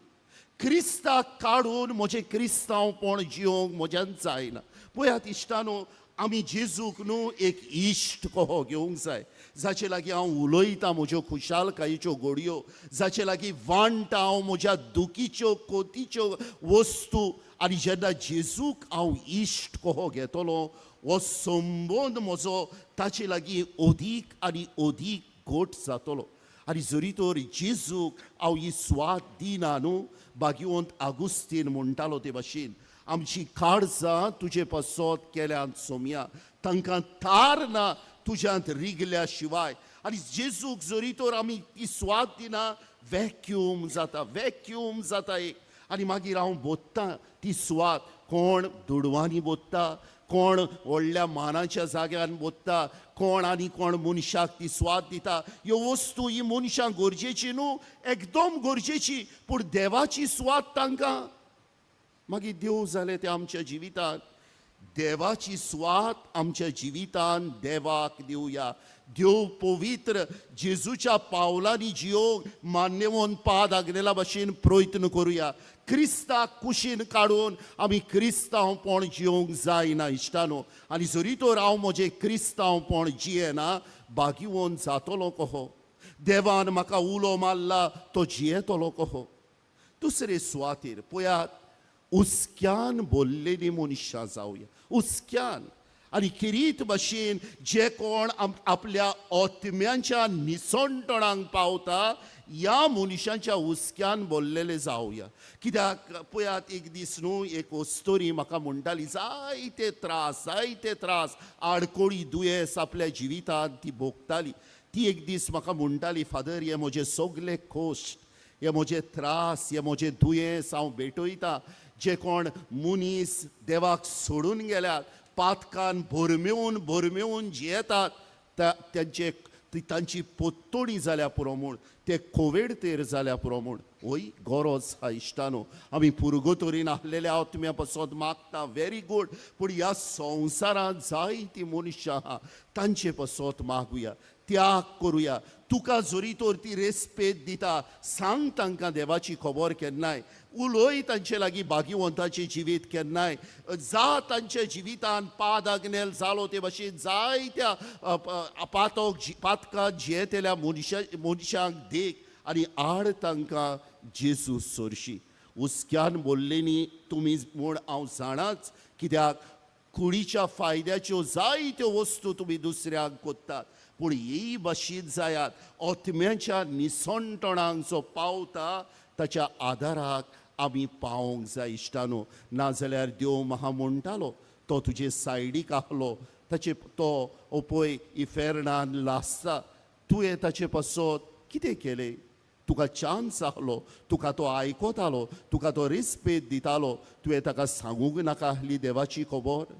Speaker 5: क्रिस्ताक काडून म्हजें क्रिस्तांवपण जियोंक म्हज्यान जायना. पळयात इश्टानो, आमी जेजूक न्हू एक इश्ट कहो घेवंक जाय, जाचे लागीं हांव उलयतां म्हज्यो खुशालकायेच्यो घडयो, जाचे लागीं वांट्टा हांव म्हज्या दुखीच्यो कोतीच्यो वस्तू. आनी जेन्ना जेजूक हांव इश्ट कहो घेतलो, हो संबंद म्हजो ताचे लागीं अदीक आनी अदीक घट जातलो. आनी जरी तर जेजूक हांव ही स्वाद दिना न्हू, भाग्यवंत आगुस्तीन म्हणटालो ते भाशेन, आमची काळजां तुजे पासत केल्यात सोमया, तांकां थार ना तुज्यांत रिगल्या शिवाय. आनी जेजूक जरी तर आमी ती स्वाद दिना, वॅक्यूम जाता, वॅक्यूम जाता एक. आनी मागीर हांव बोत्तां ती सुवात. कोण दुडवांनी बोत्ता, कोण व्हडल्या मानाच्या जाग्यान बोत्ता, कोण आनी कोण मनशाक ती स्वाद दिता. ह्यो वस्तू ही मनशांक गरजेची न्हू, एकदम गरजेची, पूण देवाची सुवात तांकां मागीर देव जाले ते आमच्या जिवितांत. देवाची सुवात आमच्या जिवितान देवाक दिवया. देव पवित्र जेजूच्या पावलांनी जियोंक मान्यवंत पाद आग्नेला भाशेन प्रयत्न करुया. क्रिस्ताक कुशीन काडून आमी क्रिस्तांवपण जियोंक जायना इश्टानो. आनी जरी तर हांव म्हजें क्रिस्तांवपण जियेना, भाग्यवंत जातलो कहो? देवान म्हाका उलो मारला तो जियेतलो कहो? दुसरे सुवातेर पळयात, हुस्क्यान बोल्लेली मनशां जावया, हुस्क्यान. आनी किरीत भाशेन जे कोण आपल्या आत्म्यांच्या निसणटणांक पावता, ह्या मनशांच्या हुस्क्यान बोल्लेले जावया. कित्याक पळयात, एक दीस न्हू एक अस्तोरी म्हाका म्हणटाली, जायते त्रास, जायते त्रास, आडकोळी, दुयेंस आपल्या जिवितांत ती भोगताली. ती एक दीस म्हाका म्हणटाली, फादर, हे म्हजे सगले कश्ट, हे म्हजे त्रास, हे म्हजे दुयेंस हांव भेटयता. जे कोण मनीस देवाक सोडून गेल्यात, पातकान भरमेवन भरमेवन जियेतात, तांचे तांची पोत्तोणी जाल्या पुरो म्हूण, ते कोवेडतेर जाल्या पुरो म्हूण. ओय गरज हा इश्टानो, आमी पुर्गोतोरीन आहलेल्या आत्म्या पासत मागता, व्हेरी गूड, पूण ह्या संवसारांत जायतीं मनशां आहा तांचे पासत मागुया, त्याग करुया. तुका जरी तर ती रेस्पेद दिता, सांग तांकां देवाची खबर केन्नाय, उलय तांचे लागीं भाग्यवंताचें जिवीत केन्नाय, जा तांच्या जिवितान पाद आग्नेल जालो ते भाशेन जायत्या पातक पातकां जियेतल्या मनशांक देख आनी आड तांकां जेजू सोरशी. हुस्क्यान बोल्लेनी तुमी म्हूण हांव जाणाच, कित्याक कुडीच्या फायद्याच्यो जायत्यो वस्तू तुमी दुसऱ्यांक कोत्तात, पूण ही भाशेन जायात आत्म्याच्या निसणटणांक जो पावता ताच्या आदाराक आमी पावोंक जाय इश्टानो. नाजाल्यार देव म्हाका म्हणटालो, तो तुजे सायडीक आहलो, ताचे तो ओपय इफेर्नान लासता, तुवें ताचे पासत कितें केलें? तुका चान्स आहलो, तुका तो आयकतालो, तुका तो रेस्पेद दितालो, तुवें ताका सांगूंक नाका आहली देवाची खबर?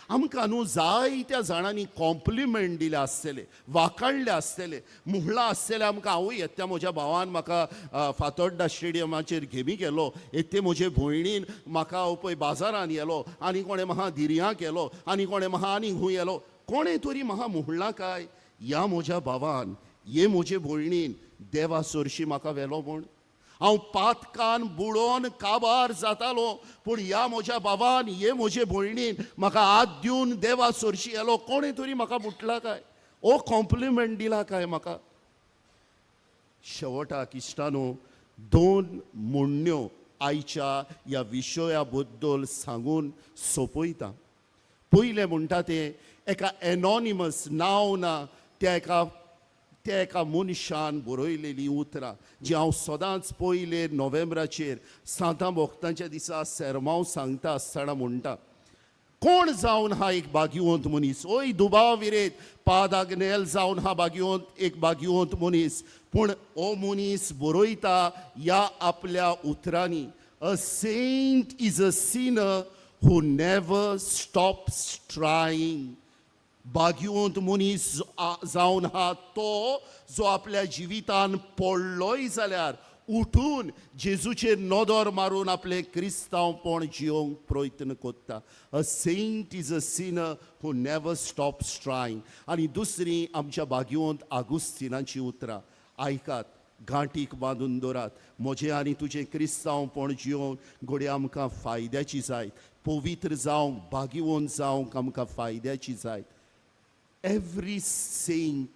Speaker 5: आमकां न्हू जायत्या जाणांनी कॉम्प्लिमेंट दिले आसतले, वाकाडले आसतले, म्हणलां आसतलें आमकां, आवय येत्या म्हज्या भावान म्हाका फातोड्डा स्टेडियमाचेर गेमी केलो, येते म्हजे भयणीन म्हाका पळय बाजारान येलो, आनी कोणें म्हाका धिरयां केलो, आनी कोणें म्हाका आनी खूंय येलो, कोणें तरी म्हाका म्हणलां काय ह्या म्हज्या भावान, हे म्हजे भयणीन देवा सरशी म्हाका व्हेलो म्हूण. हांव पातकान बुडोन काबार जातालो, पूण ह्या म्हज्या बाबान, हे म्हजे भयणीन म्हाका हात दिवन देवा सरशी येलो, कोणें तरी म्हाका म्हटला काय, ओ कॉम्प्लिमेंट दिला काय म्हाका? शेवटाक इश्टानो दोन म्हणण्यो आयच्या ह्या विशया बद्दल सांगून सोंपयता. पयलें म्हणटा तें एका एनॉनिमस नांव ना त्या एका मनशान बरयलेलीं उतरां, जी हांव सदांच पयले नोव्हेंबराचेर सांतां भक्तांच्या दिसा सेरमांव सांगता आसतना म्हणटा. कोण जावन हा एक भाग्यवंत मनीस? ओय दुबाव विरेत पाद आग्नेल जावन हा भाग्यवंत एक भाग्यवंत मनीस, पूण हो मनीस बरयता ह्या आपल्या उतरांनी, a saint is a sinner who never stops trying. भाग्यवंत मनीस जावन हा तो जो आपल्या जिवितान पडलोय जाल्यार उठून जेजूचेर नदर मारून आपलें क्रिस्तांवपण जियोंक प्रयत्न करता. A saint is a sinner who never stops trying. आनी दुसरी आमच्या भाग्यवंत आगुस्तिनाची उतरां आयकात, गांठीक बांदून दवरात. म्हजें आनी तुजें क्रिस्तांवपण जियोवन घडये आमकां फायद्याची जायत, पवित्र जावंक, भाग्यवंत जावंक आमकां फायद्याची जायत. Every saint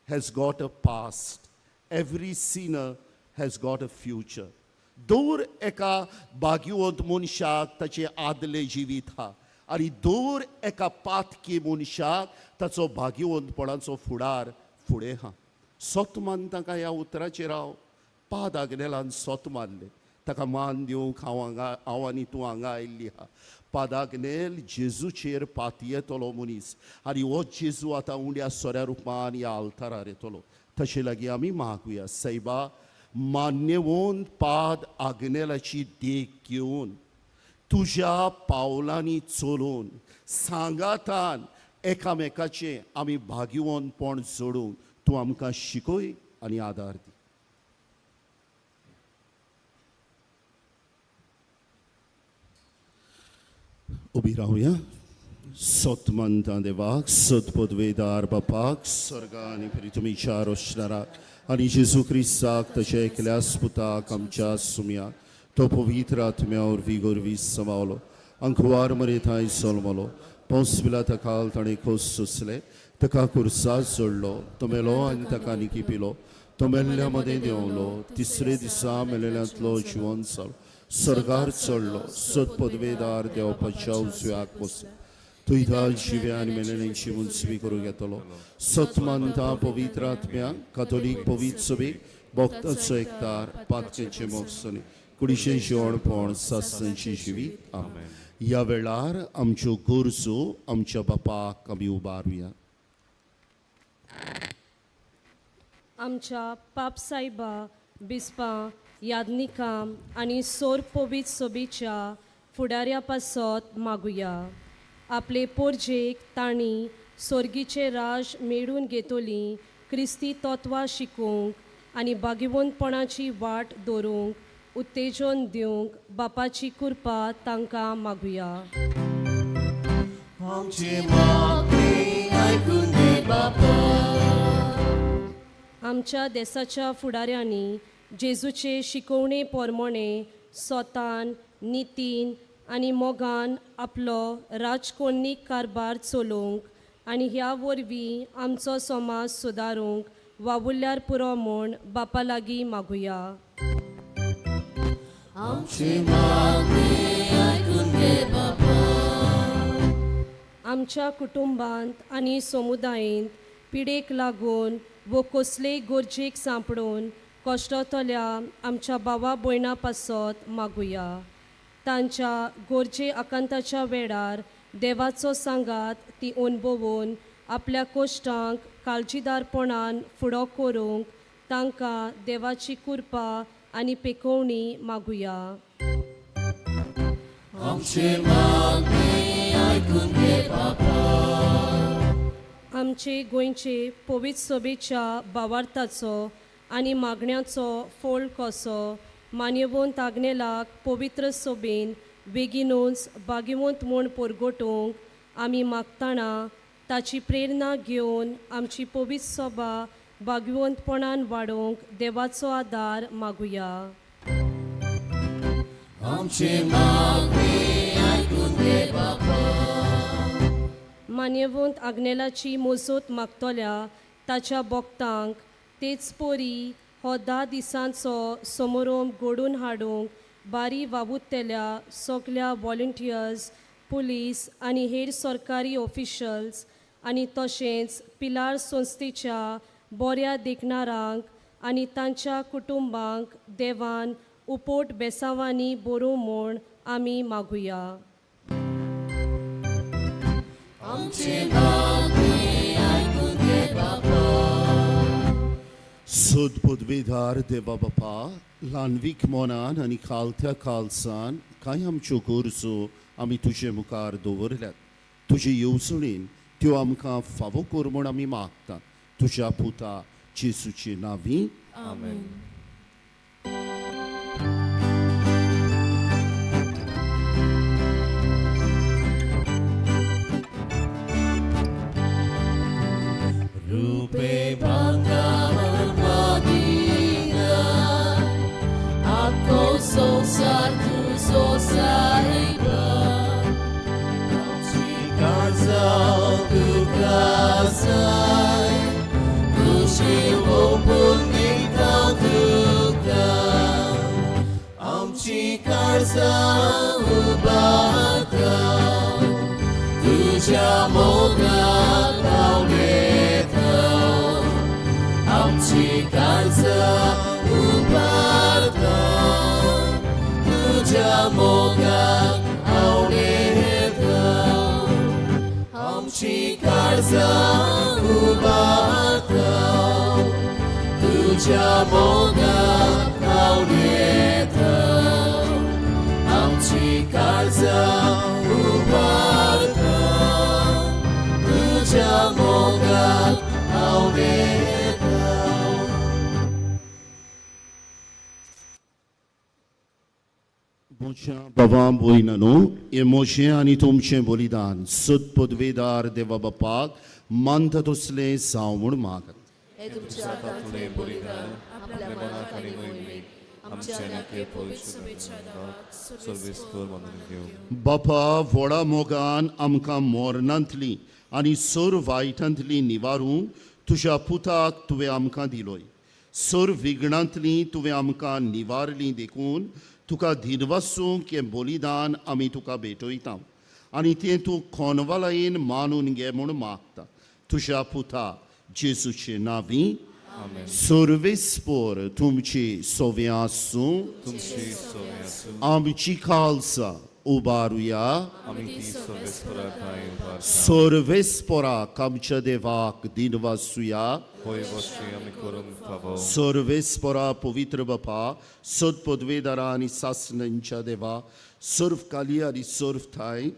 Speaker 5: has got a past. Every sinner has got a future. दर एका भाग्यवंत मनशाक ताचें आदलें जिवीत आहा आनी दर एका पातकी मनशाक ताचो भाग्यवंतपणाचो फुडार फुडें आहा. सत मानता काय ह्या उतराचेर हांव? पाद आग्नेलान सत मानलें, ताका मान दिवंक हांव हांगा, हांव आनी तूं हांगा आयिल्ली आहा. पाद आग्नेल जेजूचेर पातयेतलो मनीस आनी हो जेजू आतां उंड्या सोऱ्या रुपान ह्या आल्तारार येतलो. तशें लागीं आमी मागुया, सैबा मान्यवंत पाद आग्नेलाची देख घेवन तुज्या पावलांनी चलून सांगातान एकामेकाचें आमी भाग्यवंतपण जोडूंक तूं आमकां शिकय आनी आदार दी. उबी रावया. सत मानता देवाक, सत पदवेदार बापाक, स्वर्गा आनी प्रितमीच्या रोशनाराक आनी जेजू क्रिस्ताक ताच्या एकल्याच पुताक आमच्या सुम्याक, तो पवित्र आत्म्या वरवीं गोरवी समावलो, अंकुवार मरे थंय जल्मलो, पोंस पिलाता काल ताणें खोस सोंसले, ताका कुर्साक जोडलो, तो मेलो आनी ताका निकी पिलो, तो मेल्ल्या मदें देंवलो, तिसरे दिसा मेलेल्यांतलो जिवन जालो, स्वर्गार चडलो, सत पदवेदार देवपाच्या उजव्याक बसलो, थंय जिव्या आनी मेलेल्यांची मुन्सवी करूंक येतलो. सत मानता पवित्र आत्म्या, कातोलीक पवित्र सभेक, भक्ताचो एकतार, पातकेचें मोगसणी, कुडीचें जेवणपण, सासणाचें जिवीत. आमेन. ह्या वेळार आमच्यो गरजो आमच्या बापाक आमी उबारुया.
Speaker 7: आमच्या पापसायबा बिस्पा यादनिकां आनी सोर पवित्र सभेच्या फुडाऱ्या पासत मागुया. आपले पोरजेक तांणी सोर्गीचें राज मेळून घेतली क्रिस्ती तत्वां शिकोवंक आनी भागिवंतपणाची वाट दवरूंक उत्तेजन दिवंक बापाची कृपा तांकां मागुया. आमच्या देसाच्या फुडाऱ्यांनी जेजूचे शिकवणे पोरमोणे सोतान नितीन आनी मोगान आपलो राजकोणीक कारभार चलोवंक आनी ह्या वरवीं आमचो समाज सुदारूंक वावुरल्यार पुरो म्हूण बापा लागीं मागुया. आमच्या कुटुंबांत आनी समुदायेंत पिडेक लागून वो कसलेय गरजेक सांपडून कश्टतल्या आमच्या भावा भयणां पासत मागुया. तांच्या गरजे आकांताच्या वेळार देवाचो सांगात ती अणभवून आपल्या कश्टांक काळजीदारपणान फुडो करूंक तांकां देवाची कृपा आनी पेकोवणी मागुया. आमचे गोंयचे पवित्र सभेच्या भावार्थाचो आनी मागण्याचो फोल कसो मान्यवंत आग्नेलाक पवित्र सभेन बेगीनूच भागिवंत म्हूण परगटूंक आमी मागतना ताची प्रेरणा घेवन आमची पवित्र सभा भागिवंतपणान वाडोवंक देवाचो आदार मागुया. मान्यवंत आग्नेलाची मोजोत मागतल्या ताच्या भक्तांक तेच परी हो 10 दिसांचो समारोप घडोवन हाडूंक बारी वावुरतल्या सगल्या वॉलंटियर्स, पुलीस आनी हेर सरकारी ऑफिशल्स आनी तशेंच पिलार संस्थेच्या बऱ्या देखणारांक आनी तांच्या कुटुंबांक देवान उपोट बेसांवांनी बरोवं म्हूण आमी मागुया.
Speaker 5: सोद पदवेदार देवा बापा, ल्हानवीक मोनान आनी खालत्या खालसान कांय आमच्यो गरजो आमी तुजे मुखार दवरल्यात. तुजे येवजणेन त्यो आमकां फावो कर म्हूण आमी मागता. तुज्या पुता जेजूचे नांवी
Speaker 6: आमेन.
Speaker 4: Rupe bangga Madina, ako sonsar tu sosaiba, Kasal tu kasai, kushi wopunita tuka, Amchi karsa ubata, तुझ्या मोगाक आवडेता, आमची काळजां उबारता, तुझ्या मोगाक आवडेता, आमची काळजां उबारता, तुझ्या मोगाक आवडेता, आमची काळजां उबारता, तुझ्या मोगाक आवडेता.
Speaker 5: म्हज्या बाबा भयणांनो, हें म्हजें आनी तुमचें बलिदान सत पदवेदार देवा बापाक मानता तसलें जावं म्हूण मागत.
Speaker 4: हे तुमच्या हातांतलें बलिदान आपल्या मनाक आनी मोहिमेक आमच्या आनी पवित्र
Speaker 6: सर्वेस्पर मानून घेवं.
Speaker 5: बापा, व्हडा मोगान आमकां मोरणांतली आनी सर वायटांतली निवारूंक तुज्या पुताक तुवें आमकां दिलोय. सर विघ्नांतली तुवें आमकां निवारली देखून तुका दिनवासूंक हें बलिदान आमी तुका भेटयता आनी तें तूं खोनवालायेन मानून घे म्हूण मागता. तुज्या पुता जेजूचे नांवी.
Speaker 6: आमेन.
Speaker 5: सर्वेस्पर तुमची सोवे आसूं.
Speaker 6: तुमची सोवे आसूं.
Speaker 5: आमची खालसा उबारुया.
Speaker 6: आमी ती सर्वेस्परा ठांय उबारता.
Speaker 5: सर्वेस्पराक आमच्या देवाक दिनवासुया.
Speaker 6: होय वशी आमी करूंक फावो.
Speaker 5: सर्वेस्परा पवित्र बापा, सत पदवेदारा आनी सासणांच्या देवा, सर्व काली आनी सर्व ठांय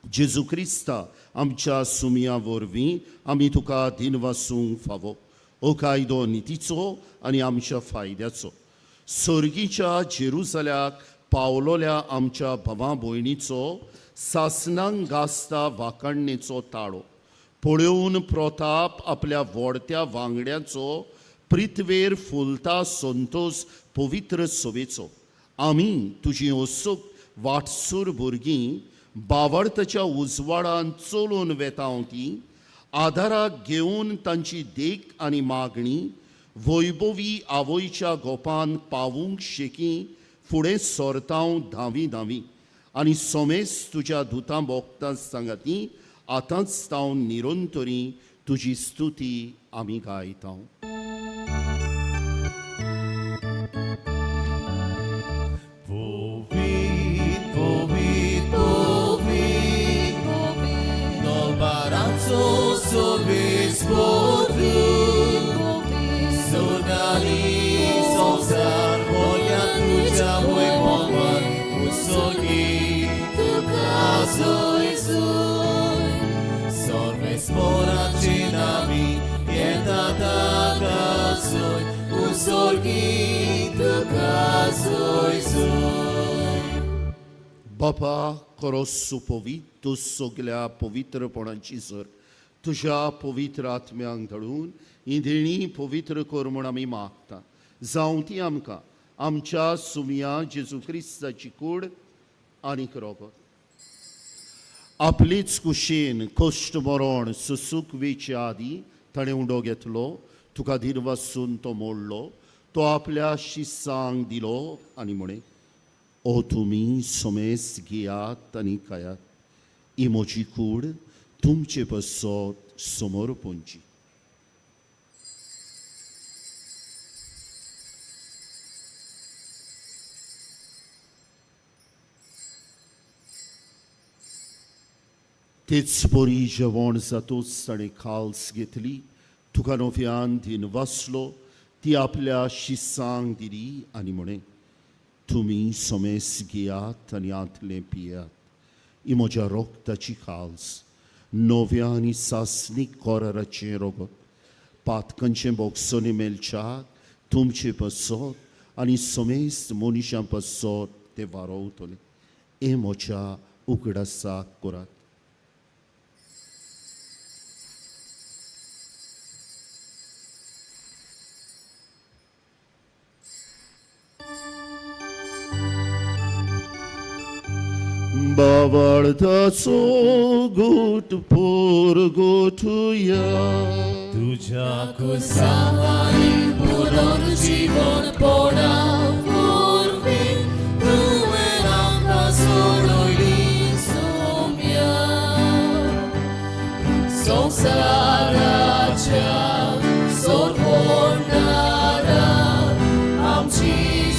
Speaker 5: जेजू क्रिस्ता आमच्या सुमया वरवीं आमी तुका दिनवासूंक फावो. हो कायदो नितीचो आनी आमच्या फायद्याचो. सर्गीच्या जेरुजाल्याक पावलोल्या आमच्या भावा भयणीचो सासनांक गाजता वाखाणणेचो ताळो पळोवन प्रताप आपल्या व्हडत्या वांगड्याचो प्रिथवेर फुलता संतोस पवित्र सभेचो. आमी तुजी असोक वाटसूर भुरगीं बावडताच्या उजवाडान चलोवन वेता ती आदाराक घेवन तांची देख आनी मागणी वैभवी आवयच्या गोपान पावूंक शेकी फुडें सरतांव धांवी धांवी आनी सोमेस तुज्या दुतां भोगता सांगाती आतांच तावन निरंतरी तुजी स्तुती आमी गायता. बापा खरो सुपवीत तूं सगल्या पवित्रपणाची सर तुज्या पवित्र आत्म्यांक धाडून ही देणी पवित्र कर म्हूण आमी मागता. जावं ती आमकां आमच्या सुमया जेजू क्रिस्ताची कूड आनीक रोगत. आपलीच कुशीन कश्ट मरण सुसूक वेचे आदी ताणें उंडो घेतलो, तुका दिनवासून तो मोडलो, तो आपल्या शिसांक दिलो आनी म्हळें, ओ तुमी सोमेस घेयात आनी खायात, ही म्हजी कूड तुमचे पासत समोर पोंची. तेच परी जेवण जातूच ताणें खाल्स घेतली, तुका नव्यान दिन वाचलो, ती आपल्या शिसांक दिली आनी म्हळें, तुमी सोमेस घेयात आनी आंतलें पियात, ही म्हज्या रोगताची खाल्स, नव्या आनी सासणीक कोराराचें रोगत, पातकांचें बोगसोनी मेलच्याक तुमचे पासत आनी समेस्त मनशां पासत तें वारोवतलें. हें म्हज्या उगडासाक करात. बावळताचो गोट पोर गोठुया
Speaker 4: तुझ्या कुसावानी पुनर्जीवन पोडा वरवीं तुवें आमकां सोडयली सोम्या. संवसाराच्या सोडपणारा आमची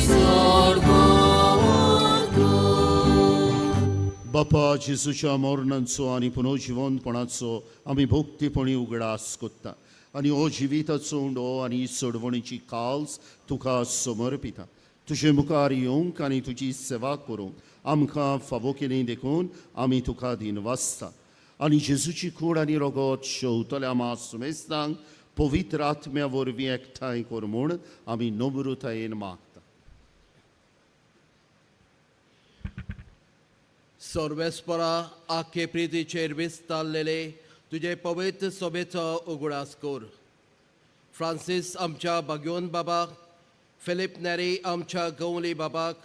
Speaker 4: सोडवण कर.
Speaker 5: बापा जेजूच्या मरणाचो आनी पुनर्जिवनपणाचो आमी भक्तीपणी उगडास कोत्ता आनी हो जिविताचो उंडो आनी सोडवणीची काल्स तुका समर्पिता. तुजे मुखार येवंक आनी तुजी सेवा करूंक आमकां फावो केली देखून आमी तुका दिनवासता. आनी जेजूची कूड आनी रोगत शेवतल्या मासमेस्तांक पवित्र आत्म्या वरवीं एकठांय कर म्हूण आमी नम्रतायेन मागता.
Speaker 9: सर्वेस्परा आखे प्रितीचेर विस्तारलेले तुजे पवित्र सभेचो उगडास कर. फ्रांसीस आमच्या बाग्योन बाबाक, फिलीप नेरी आमच्या गवली बाबाक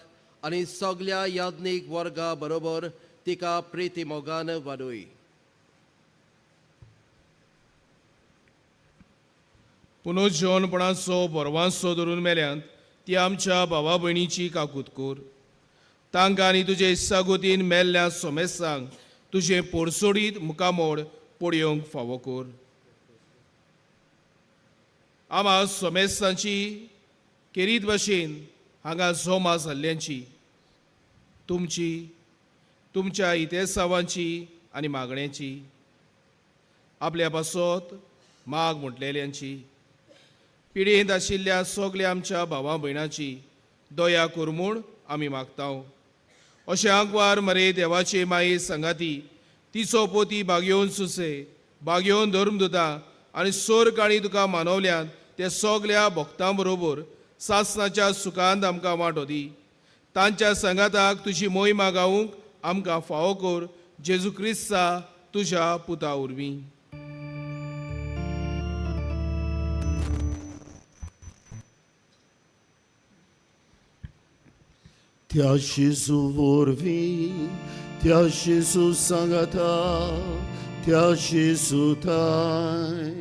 Speaker 9: आनी सगल्या याज्ञीक वर्गा बरोबर तिका प्रिती मोगान वाडय.
Speaker 10: पुनर्जीवनपणाचो बरवांसो धरून मेल्यांत ती आमच्या भावा भयणीची काकूत कर. तांकां आनी तुजे इत्सागोतीन मेल्ल्या सोमेसांक तुजें पोरसोडीत मुखामोड पळोवंक फावो कर. आमा सोमेसांची केरीत भशेन हांगा जमा जाल्ल्यांची तुमची तुमच्या इतेसावांची आनी मागण्यांची आपल्या पासत माग म्हटलेल्यांची पिडेंत आशिल्ल्या सगल्या आमच्या भावा भयणाची दया कर म्हूण आमी मागता. अशें आंकवार मरे देवाचे माये सांगाती तिचो पोती बागयोवन सुसे बागयोवन धर्मदुता आनी सोर काणी तुका मानवल्यात ते सगल्या भक्तां बरोबर सासणाच्या सुखांत आमकां वांटो दी. तांच्या सांगाताक तुजी मोहिमा गावूंक आमकां फावो कर जेजू क्रिस्ता तुज्या पुता वरवीं.
Speaker 5: त्या जेजू वरवीं, त्या जेजू सांगाता, त्या जेजू थांय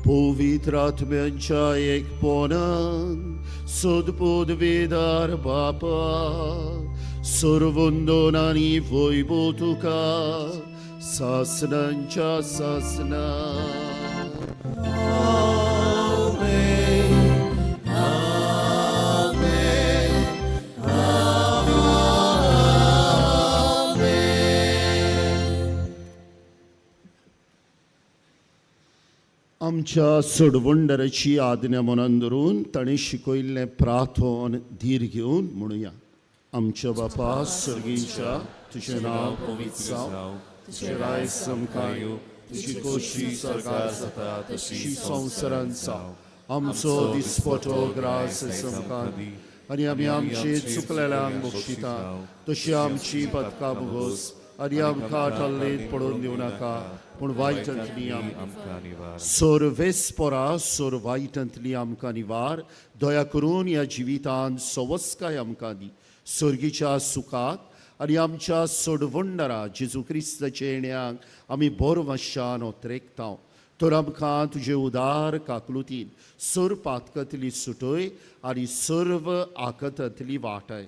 Speaker 5: पवित्र आत्म्यांच्या एकपणान सदपदवेदार बापा सर्वंदन आनी वैभव तुका सासणांच्या सासणा. आमच्या सोडवंडराची आज्ञा मनान धरून ताणें शिकयल्लें प्रार्थन धीर घेवन म्हणुया. आमच्या बापा सर्गीच्या, तुजें नांव पवित्र जावं, तुजें राय समकां येवं, तुजी खोशी सरकार जाता तशी संवसारांत जावं. आमचो दिसपटो ग्रास समकां दी आनी आमी आमचे चुकलेल्यांक बक्षिता तशी आमची पदकां भोगोस आनी आमकां टल्लेंत पडून दिवं नाका पूण वायटांतली आमकां
Speaker 6: निवार.
Speaker 5: सर्वेस्परा सोर वायटांतली आमकां निवार. दया करून ह्या जिवितांत सवस्काय आमकां दी, सर्गीच्या सुखाक आनी आमच्या सोडवंडरा जेजू क्रिस्ताच्या येण्याक आमी बोरवाशान ओत्रेकता. तर आमकां तुजे उदार काकलुतीन सर्व पातकांतली सुटय आनी सर्व आकतांतली वाटय.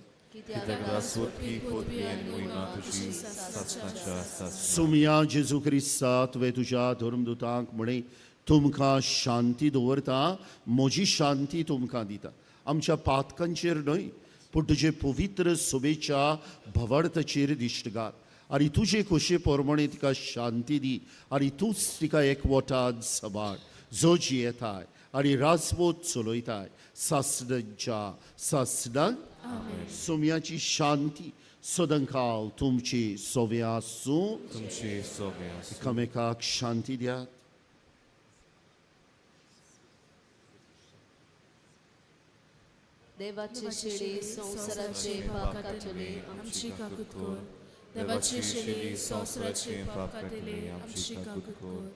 Speaker 5: सुमया जेजू क्रिस्ता, तुवें तुज्या धर्मदुतांक म्हळें, तुमकां शांती दवरता, म्हजी शांती तुमकां दिता. आमच्या पातकांचेर न्हय पूण तुजे पवित्र सभेच्या भवार्थाचेर दिश्ट घाल आनी तुजे खोशे प्रमाणे तिका शांती दी आनी तूंच तिका एकवटान सभाळ, जो जियेताय आनी राजबोध चलयताय सासणांच्या सासणांक. सोम्याची शांती सदांकाल तुमची सोवे आसूं.
Speaker 6: तुमची सोबे आसूं.
Speaker 5: एकामेकाक शांती दियात.
Speaker 11: देवाचे शेळी संवसाराचे पाप काडटले
Speaker 4: आमची काकूत कर. देवाची शेली संवसाराचे पाप काडटले आमची काकूत कर.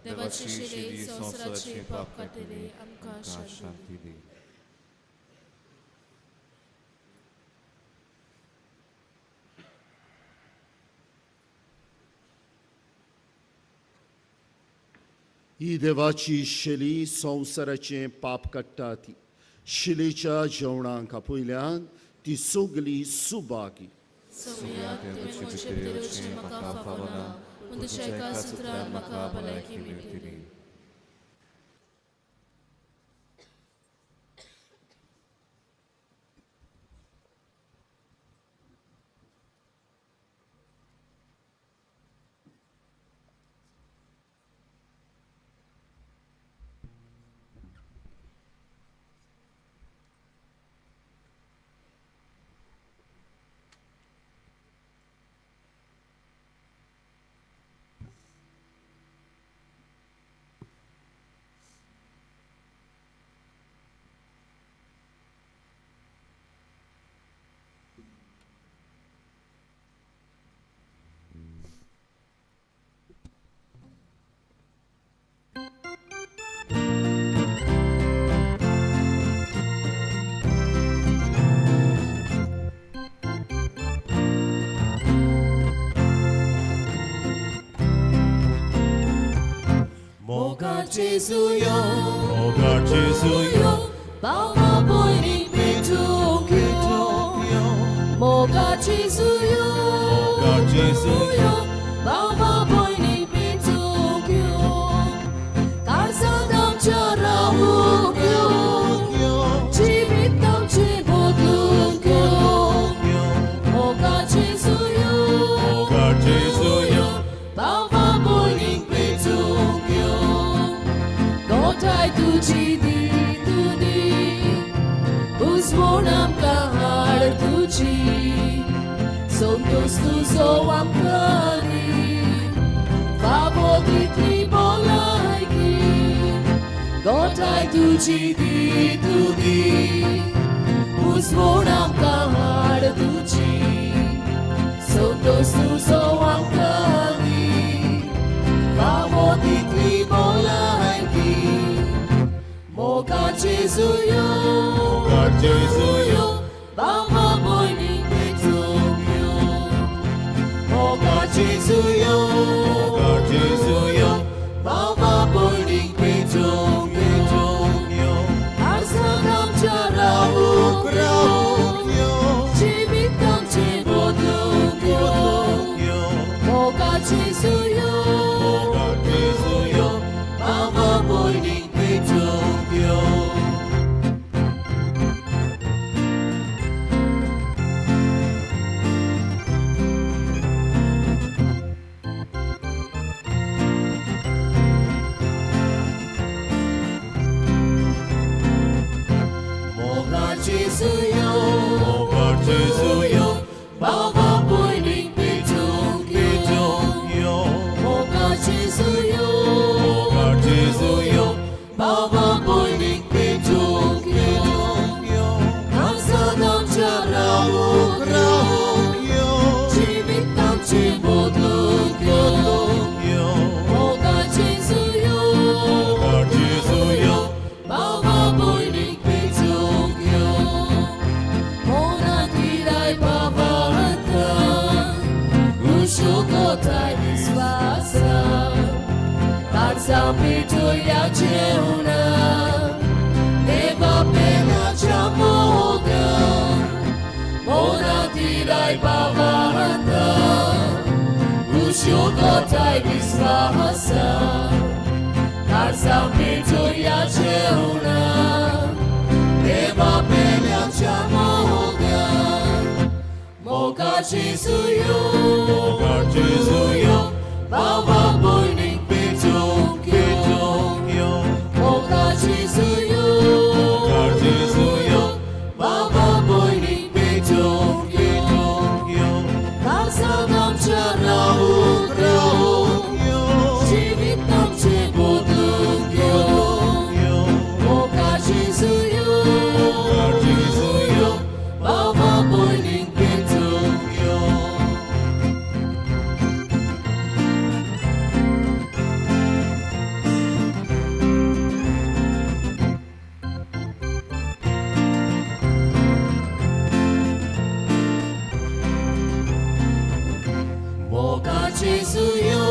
Speaker 4: देवाची शेली संवसाराचे पाप काडटले आमकां शांती
Speaker 6: दी.
Speaker 5: ही देवाची शेली संवसाराचें पाप काडटा ती शिलेच्या जेवणाक आपयल्यान ती सगली सुबागी.
Speaker 4: सोम्या, तुवें म्हजे भितर येवचें म्हाका फावना, पूण तुज्या एका सुत्रान म्हाका भलायकी मेळटली.
Speaker 11: Jesuyo,
Speaker 4: Moga Jesuyo,
Speaker 11: Bauma boining pitukyo. Moga Jesuyo,
Speaker 4: Moga Jesuyo,
Speaker 11: Bauma boining pitukyo. Karsanam charahukyo, Jivitam chibodlukyo. Moga Jesuyo,
Speaker 4: Moga Jesuyo,
Speaker 11: Bauma boining pitukyo. Gotay तुझी दी तुदी उजवण आमकां हाड तुजी. तुजी दी तुदी उजवण आमकां हाड तुजी संतोष तुजो आमकां दी फावो तितली भलायकी मोगाचे जुयो
Speaker 6: मोगाचे जुयो
Speaker 11: बाबा भयणीक पेटूंक यो मोगाचे जुयो
Speaker 6: मोगाचे जुयो
Speaker 11: बाबा भयणीक पेटूंक यो आरसान आमच्या रावूंक
Speaker 6: रावूंक यो
Speaker 11: जिवीत आमचें बदलूंक यो मोगाचे जुयो
Speaker 6: मोगाचे जुयो
Speaker 11: बाबा भयणीक पेटूंक यो. मोगाचे जुयो
Speaker 6: मोगाचे जुयो
Speaker 11: बाबा भयणीक पेटूंक यो
Speaker 6: यो
Speaker 11: मोगाचे जुयो
Speaker 6: मोगाचे जुयो
Speaker 11: बाबा भयणीक पेटूंक यो आमसान आमच्या रावूंक
Speaker 6: रावूंक यो
Speaker 11: जिवीत आमचें बदलूंक यो मोगाचे जुयो
Speaker 6: मोगाचे जुयो
Speaker 11: बाबा भयणीक पेटूंक यो मोना तिराय बाबा उशुकोताय विस्वासा काळजां पेटोया जेवणा देवा पेनाच्या मोगान मोना तिराय बाबा उशुकोताय विस्वासा काळजां पेटोया जेवणा देवा पेनाच्या मोगान मोगाचे जुयो
Speaker 6: मोगाचे जुयो
Speaker 11: बाबा भयणीक पेटूंक यो मोगाचे जुयो
Speaker 6: मोगाचे जुयो
Speaker 11: बाबा भयणीक पेटूंक यो काळजान आमच्या रावूंक
Speaker 6: रावूंक यो
Speaker 11: जिवीत आमचें बदलूंक यो मोगाचे जुयो
Speaker 6: मोगाचे जुयो
Speaker 11: बाबा भयणीक पेटूंक यो. मोगाचे जुयो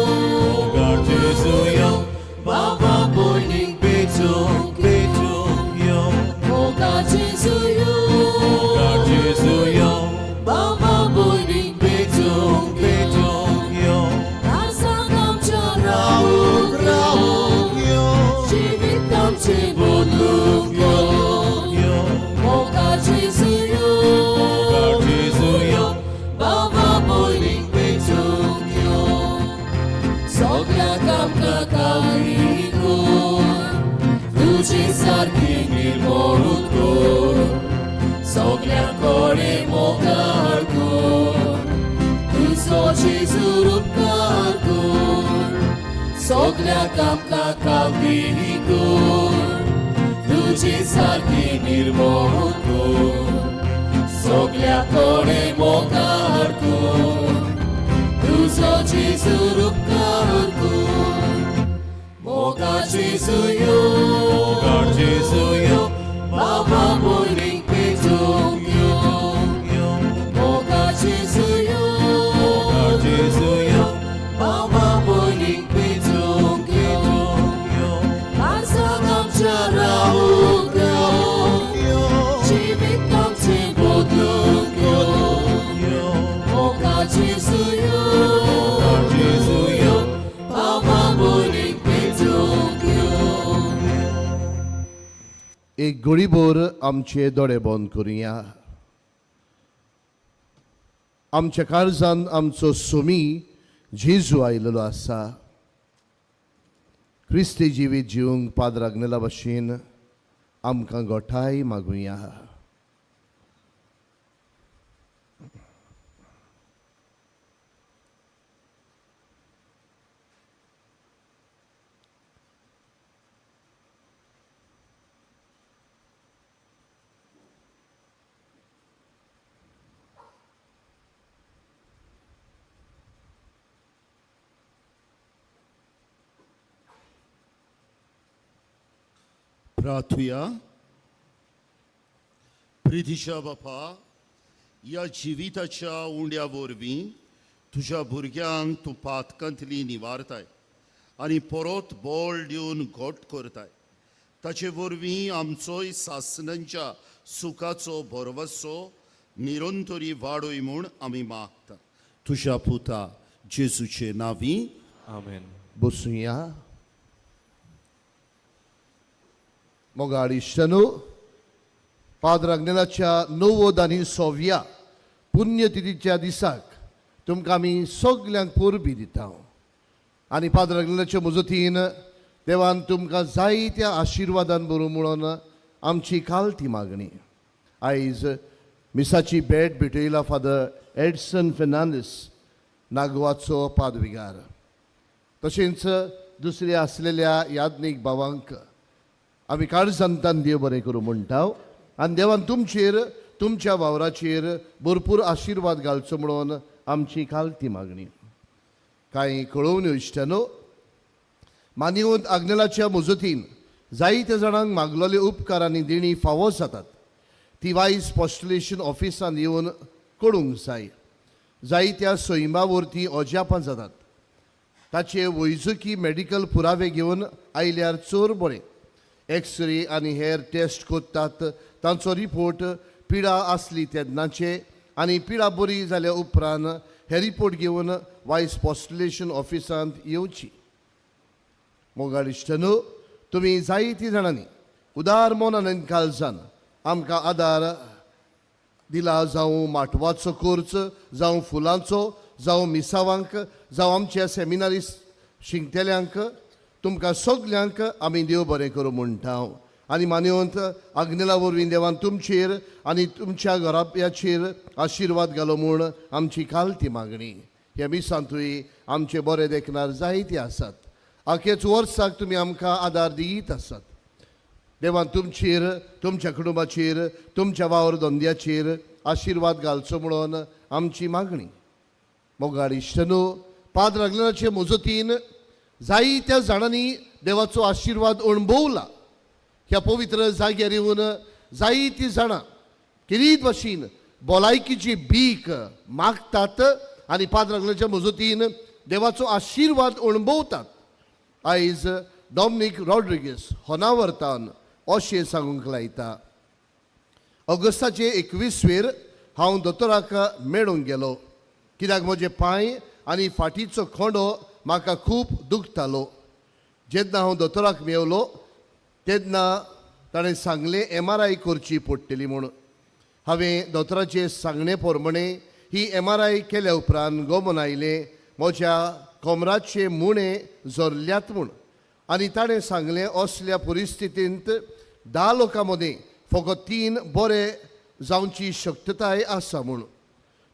Speaker 6: मोगाचे जुयो
Speaker 11: बाबा भयणीक पेटूंक
Speaker 6: पेटूंक यो
Speaker 11: मोगाचे जुयो
Speaker 6: मोगाचे जुयो
Speaker 11: बाबा भयणीक पेटूंक
Speaker 6: पेटूंक यो
Speaker 11: आरसान आमच्या रावूंक
Speaker 6: रावूंक यो
Speaker 11: जिवीत आमचें बदलूंक यो मोगाचे जुयो
Speaker 6: मोगाचे जुयो
Speaker 11: बाबा भयणीक पेटूंक यो सगळ्यांक आमकां काळजी कर तुजी सारकी निर्मोळ कर सगळ्यां कडेन मोगाळ कर तुजो जेजू उपकार कर सगळ्यांक आमकां काळजी कर तुजी सारकी निर्मोळ कर सगळ्यां कडेन मोगाळ कर तुजो जेजू उपकार कर मोगाचे जुयो
Speaker 6: मोगाचे जुयो
Speaker 11: बाबा भयणीक पेटूंक यो मोगाचे जुयो
Speaker 6: मोगाचे जुयो
Speaker 11: बाबा भयणीक पेटूंक यो काळजान आमच्या रावूंक
Speaker 6: यो
Speaker 11: जिवीत आमचें बदलूंक यो मोगाचे जुयो
Speaker 6: मोगाचे जुयो
Speaker 11: बाबा भयणीक पेटूंक यो.
Speaker 5: एक गोळीभर आमचे दोळे बंद करुया. आमच्या काळजान आमचो सोमी जेजू आयलेलो आसा. क्रिस्ती जिवीत जिवंक पाद्र आग्नेला भशेन आमकां गोठाय मागुया. प्रार्थुया. प्रितीच्या बापा, ह्या जिविताच्या उंड्या वरवीं तुज्या भुरग्यांक तूं पातकांतली निवारताय आनी परत बळ दिवन घट करताय. ताचे वरवीं आमचोय सासणांच्या सुखाचो भरवसो निरंतरी वाडय म्हूण आमी मागता, तुज्या पुता जेजूचे नांवी.
Speaker 6: आमेन.
Speaker 12: बसुया. मोगाळ इश्टांनो, पाद्र आग्नेलाच्या 90 आनी 100व्या पुण्यतिथीच्या दिसाक तुमकां आमी सगल्यांक परबी दिता आनी पाद्र आग्नेलाच्या मजतीन देवान तुमकां जायत्या आशिर्वादान बरोवं म्हणून आमची कालती मागणी. आयज मिसाची भेट भेटयला फादर एडसन फेर्नांडीस, नागवाचो पादविगार. तशेंच दुसऱ्या आसलेल्या याज्ञीक भावांक आमी काळजांतान देव बरें करूं म्हणटा आनी देवान तुमचेर तुमच्या वावराचेर भरपूर आशिर्वाद घालचो म्हणून आमची कालती मागणी. कांय कळोवण्यो इश्टानो, मानिवंत आग्नेलाच्या मजतीन जायत्या जाणांक मागलोले उपकार आनी देणी फावो जातात. ती वायस पोस्टलेशन ऑफिसान येवन कळूंक जाय. जायत्या सैमा वरती अजापां जातात. ताचे वैजकी मेडिकल पुरावे घेवन आयल्यार चड बरें. एक्सरे आनी हेर टेस्ट करतात, तांचो रिपोर्ट पिडा आसली तेन्नाचे आनी पिडा बरी जाल्या उपरांत हे रिपोर्ट घेवन वायस पोस्टलेशन ऑफिसांत येवची. मोगाळ इश्टानो, तुमी जायतीं जाणांनी उदार मनान आनी काळजान आमकां आदार दिला, जावं माटवाचो खर्च, जावं फुलांचो, जावं मिसावांक, जावं आमच्या सेमिनारी शिंकतेल्यांक, तुमकां सगल्यांक आमी देव बरें करूं म्हणटा आनी मानवंत आग्नेला वरवीं देवान तुमचेर आनी तुमच्या घराब्याचेर आशिर्वाद घालो म्हूण आमची कालती मागणी. ह्या मिसांतूय आमचे बरे देखणार जायते आसात. आखेच वर्साक तुमी आमकां आदार दीत आसात. देवान तुमचेर, तुमच्या कुटुंबाचेर, तुमच्या वावर धंद्याचेर आशिर्वाद घालचो म्हणून आमची मागणी. मोगाळ इश्टानो, पाद्र आग्नेलाचे मजतीन जायत्या जाणांनी देवाचो आशिर्वाद अणभवला. ह्या पवित्र जाग्यार येवन जायतीं जाणां खेरीत भाशेन भलायकीची भीक मागतात आनी पाद्र आग्नेलाच्या मजतीन देवाचो आशिर्वाद अणभवतात. आयज डॉमनीक रॉड्रिगीस होनावरतान अशें सांगूंक लायता. ऑगस्टाचे 21वेर हांव दोतोराक मेळूंक गेलो, कित्याक म्हजे पांय आनी फाटीचो खोंडो म्हाका खूब दुखतालो. जेन्ना हांव दोतोराक मेवलो तेन्ना ताणें सांगलें MRI करची पडटली म्हूण. हांवें दोतोराचे सांगणे प्रमाणे ही MRI केल्या उपरांत गोमन आयलें म्हज्या कमराचे मुणे जरल्यात म्हूण. आनी ताणें सांगलें असल्या परिस्थितींत 10 लोकां मदीं फकत 3 बरे जावची शक्यताय आसा म्हूण.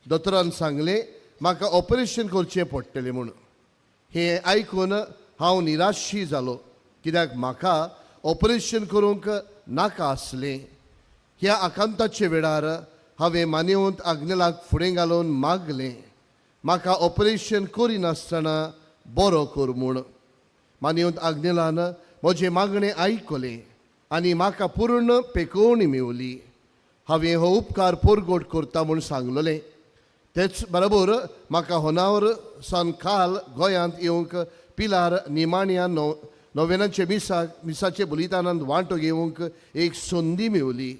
Speaker 12: दोतोरान सांगलें म्हाका ऑपरेशन करचें पडटलें म्हूण. हें आयकून हांव निराशी जालो, कित्याक म्हाका ऑपरेशन करूंक नाका आसलें. ह्या आकांताचे वेळार हांवें मानेवंत आग्नेलाक फुडें घालून मागलें म्हाका ऑपरेशन करिनासतना बरो कर म्हूण. मानेवंत आग्नेलान म्हजें मागणें आयकलें आनी म्हाका पूर्ण पेकोवणी मेवली. हांवें हो उपकार परगट करता म्हूण सांगलोलें. तेच बरोबर म्हाका होनावर सावन काल गोंयांत येवंक पिलार निमाण्या नोवेनाचे मिसाचे बलिदानांत वांटो घेवंक एक संदी मेवली.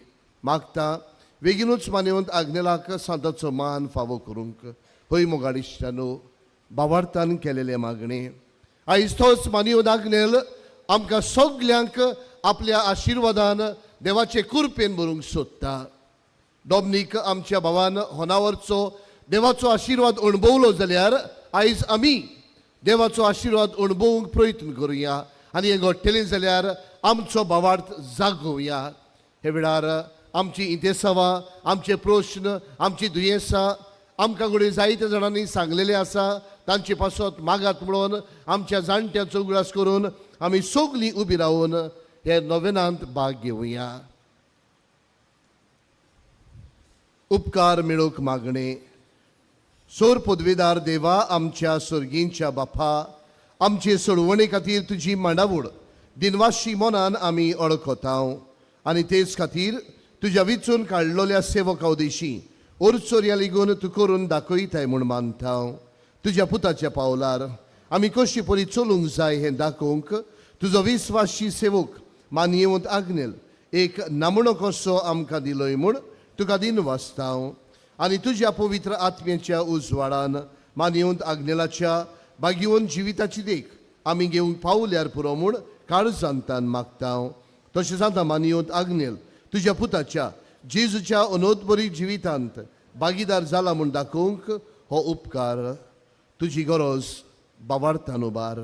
Speaker 12: मागता बेगीनूच मानेवंत आग्नेलाक सांताचो मान फावो करूंक. हय मोगाळ इश्टानो, बावार्थान केलेलें मागणें आयज तोच मानेवंत आग्नेल आमकां सगल्यांक आपल्या आशिर्वादान देवाचे कुरपेन भरूंक सोदता. डॉमनीक आमच्या भावान होनावरचो देवाचो आशिर्वाद अणभवलो जाल्यार आयज आमी देवाचो आशिर्वाद अणभवूंक प्रयत्न करुया आनी हें घडटलें जाल्यार आमचो भावार्थ जागोवया. हे वेळार आमची इंतेसांवां, आमचे प्रश्न, आमची दुयेंसां आमकां घडये जायत्या जाणांनी सांगलेलें आसा, तांचे पासत मागात म्हणून आमच्या जाणट्यांचो उगडास करून आमी सगलीं उबी रावन हे नोवेनांत भाग घेवया. उपकार मेळोवंक मागणें. सोर पदवेदार देवा, आमच्या सर्गींच्या बापा, आमचे सोडवणे खातीर तुजी मांडावळ दिनवाशी मनान आमी अळखतांव आनी तेच खातीर तुज्या विचून काडलोल्या सेवका उदेशी ओरचोरया लिगून तूं करून दाखयताय म्हूण मानता. तुज्या पुताच्या पावलार आमी कशी परी चलूंक जाय हें दाखोवंक तुजो विस्वाशी सेवक मानयेवंत आग्नेल एक नामणो कसो आमकां दिलोय म्हूण तुका दिनवासता. आनी तुज्या पवित्र आत्म्याच्या उजवाडान मानयेवंत आग्नेलाच्या बागेवन जिविताची देख आमी घेवंक पावल्यार पुरो म्हूण काळजांतान मागता. तशेंच आतां मानयेवंत आग्नेल तुज्या पुताच्या जेजूच्या अनोदबरी जिवितांत भागीदार जाला म्हूण दाखोवंक हो उपकार तुजी गरज बाबार्थान उबार.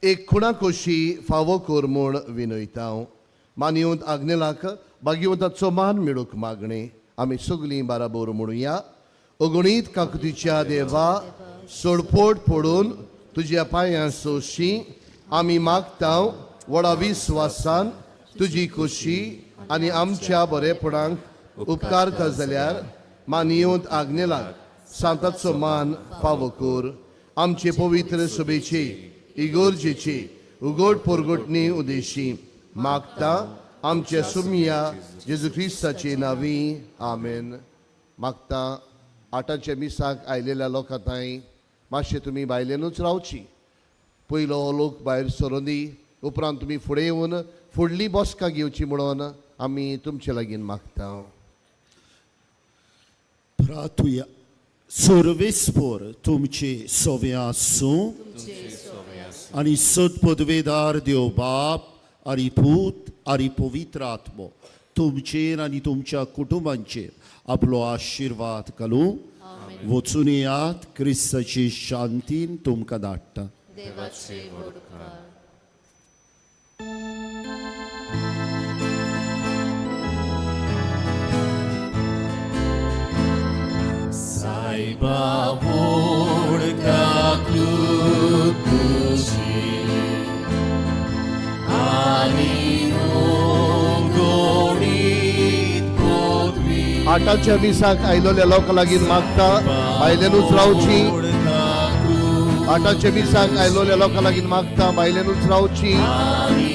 Speaker 12: एक खुणा कोशी फावो कर म्हूण विनयता. मानयेवंत आग्नेलाक बागेवंताचो मान मेळूंक मागणें आमी सगलीं बाराबोर म्हणुया. अगणीत काकुतीच्या देवा, सोडपोट पडून तुज्या पांयां सोशी आमी मागता व्हडा विस्वासान तुजी खोशी आनी आमच्या बरेपणाक उपकारता जाल्यार मानयेवंत आग्नेलाक सांताचो मान फावो कर. आमचे पवित्र सभेचे इगोर्जेचे उगड पोरगोटणी उदेशी मागता आमच्या सुमिया जेजू क्रिस्ताचे नावी. आमेन. मागता आठाच्या मिसाक आयलेल्या लोकां तांय मातशें तुमी भायल्यानूच रावची. पयलो हो लोक भायर सरून दी, उपरांत तुमी फुडें येवन फुडली बसका घेवची म्हणून आमी तुमचे लागीं मागता.
Speaker 5: प्रार्थुया. सर्वेस्पोर तुमचे सोवे आसूं आनी सदपदवेदार देव बाप आनी पूत आनी पवित्र आत्मो तुमचेर आनी तुमच्या कुटुंबांचेर आपलो आशिर्वाद घालूं. वचून येयात, क्रिस्ताची शांतीन तुमकां धाडटा.
Speaker 4: देवाचे व्हड उपकार.
Speaker 11: सायबा व्हड काकूत तुजी आनी उगडीत पदवी.
Speaker 12: आठाच्या मिसाक आयलोल्या लोकां लागीं मागता भायल्यानूच रावची. आठाच्या मिसाक आयलोल्या लोकां लागीं मागता भायल्यानूच रावची.
Speaker 11: आनी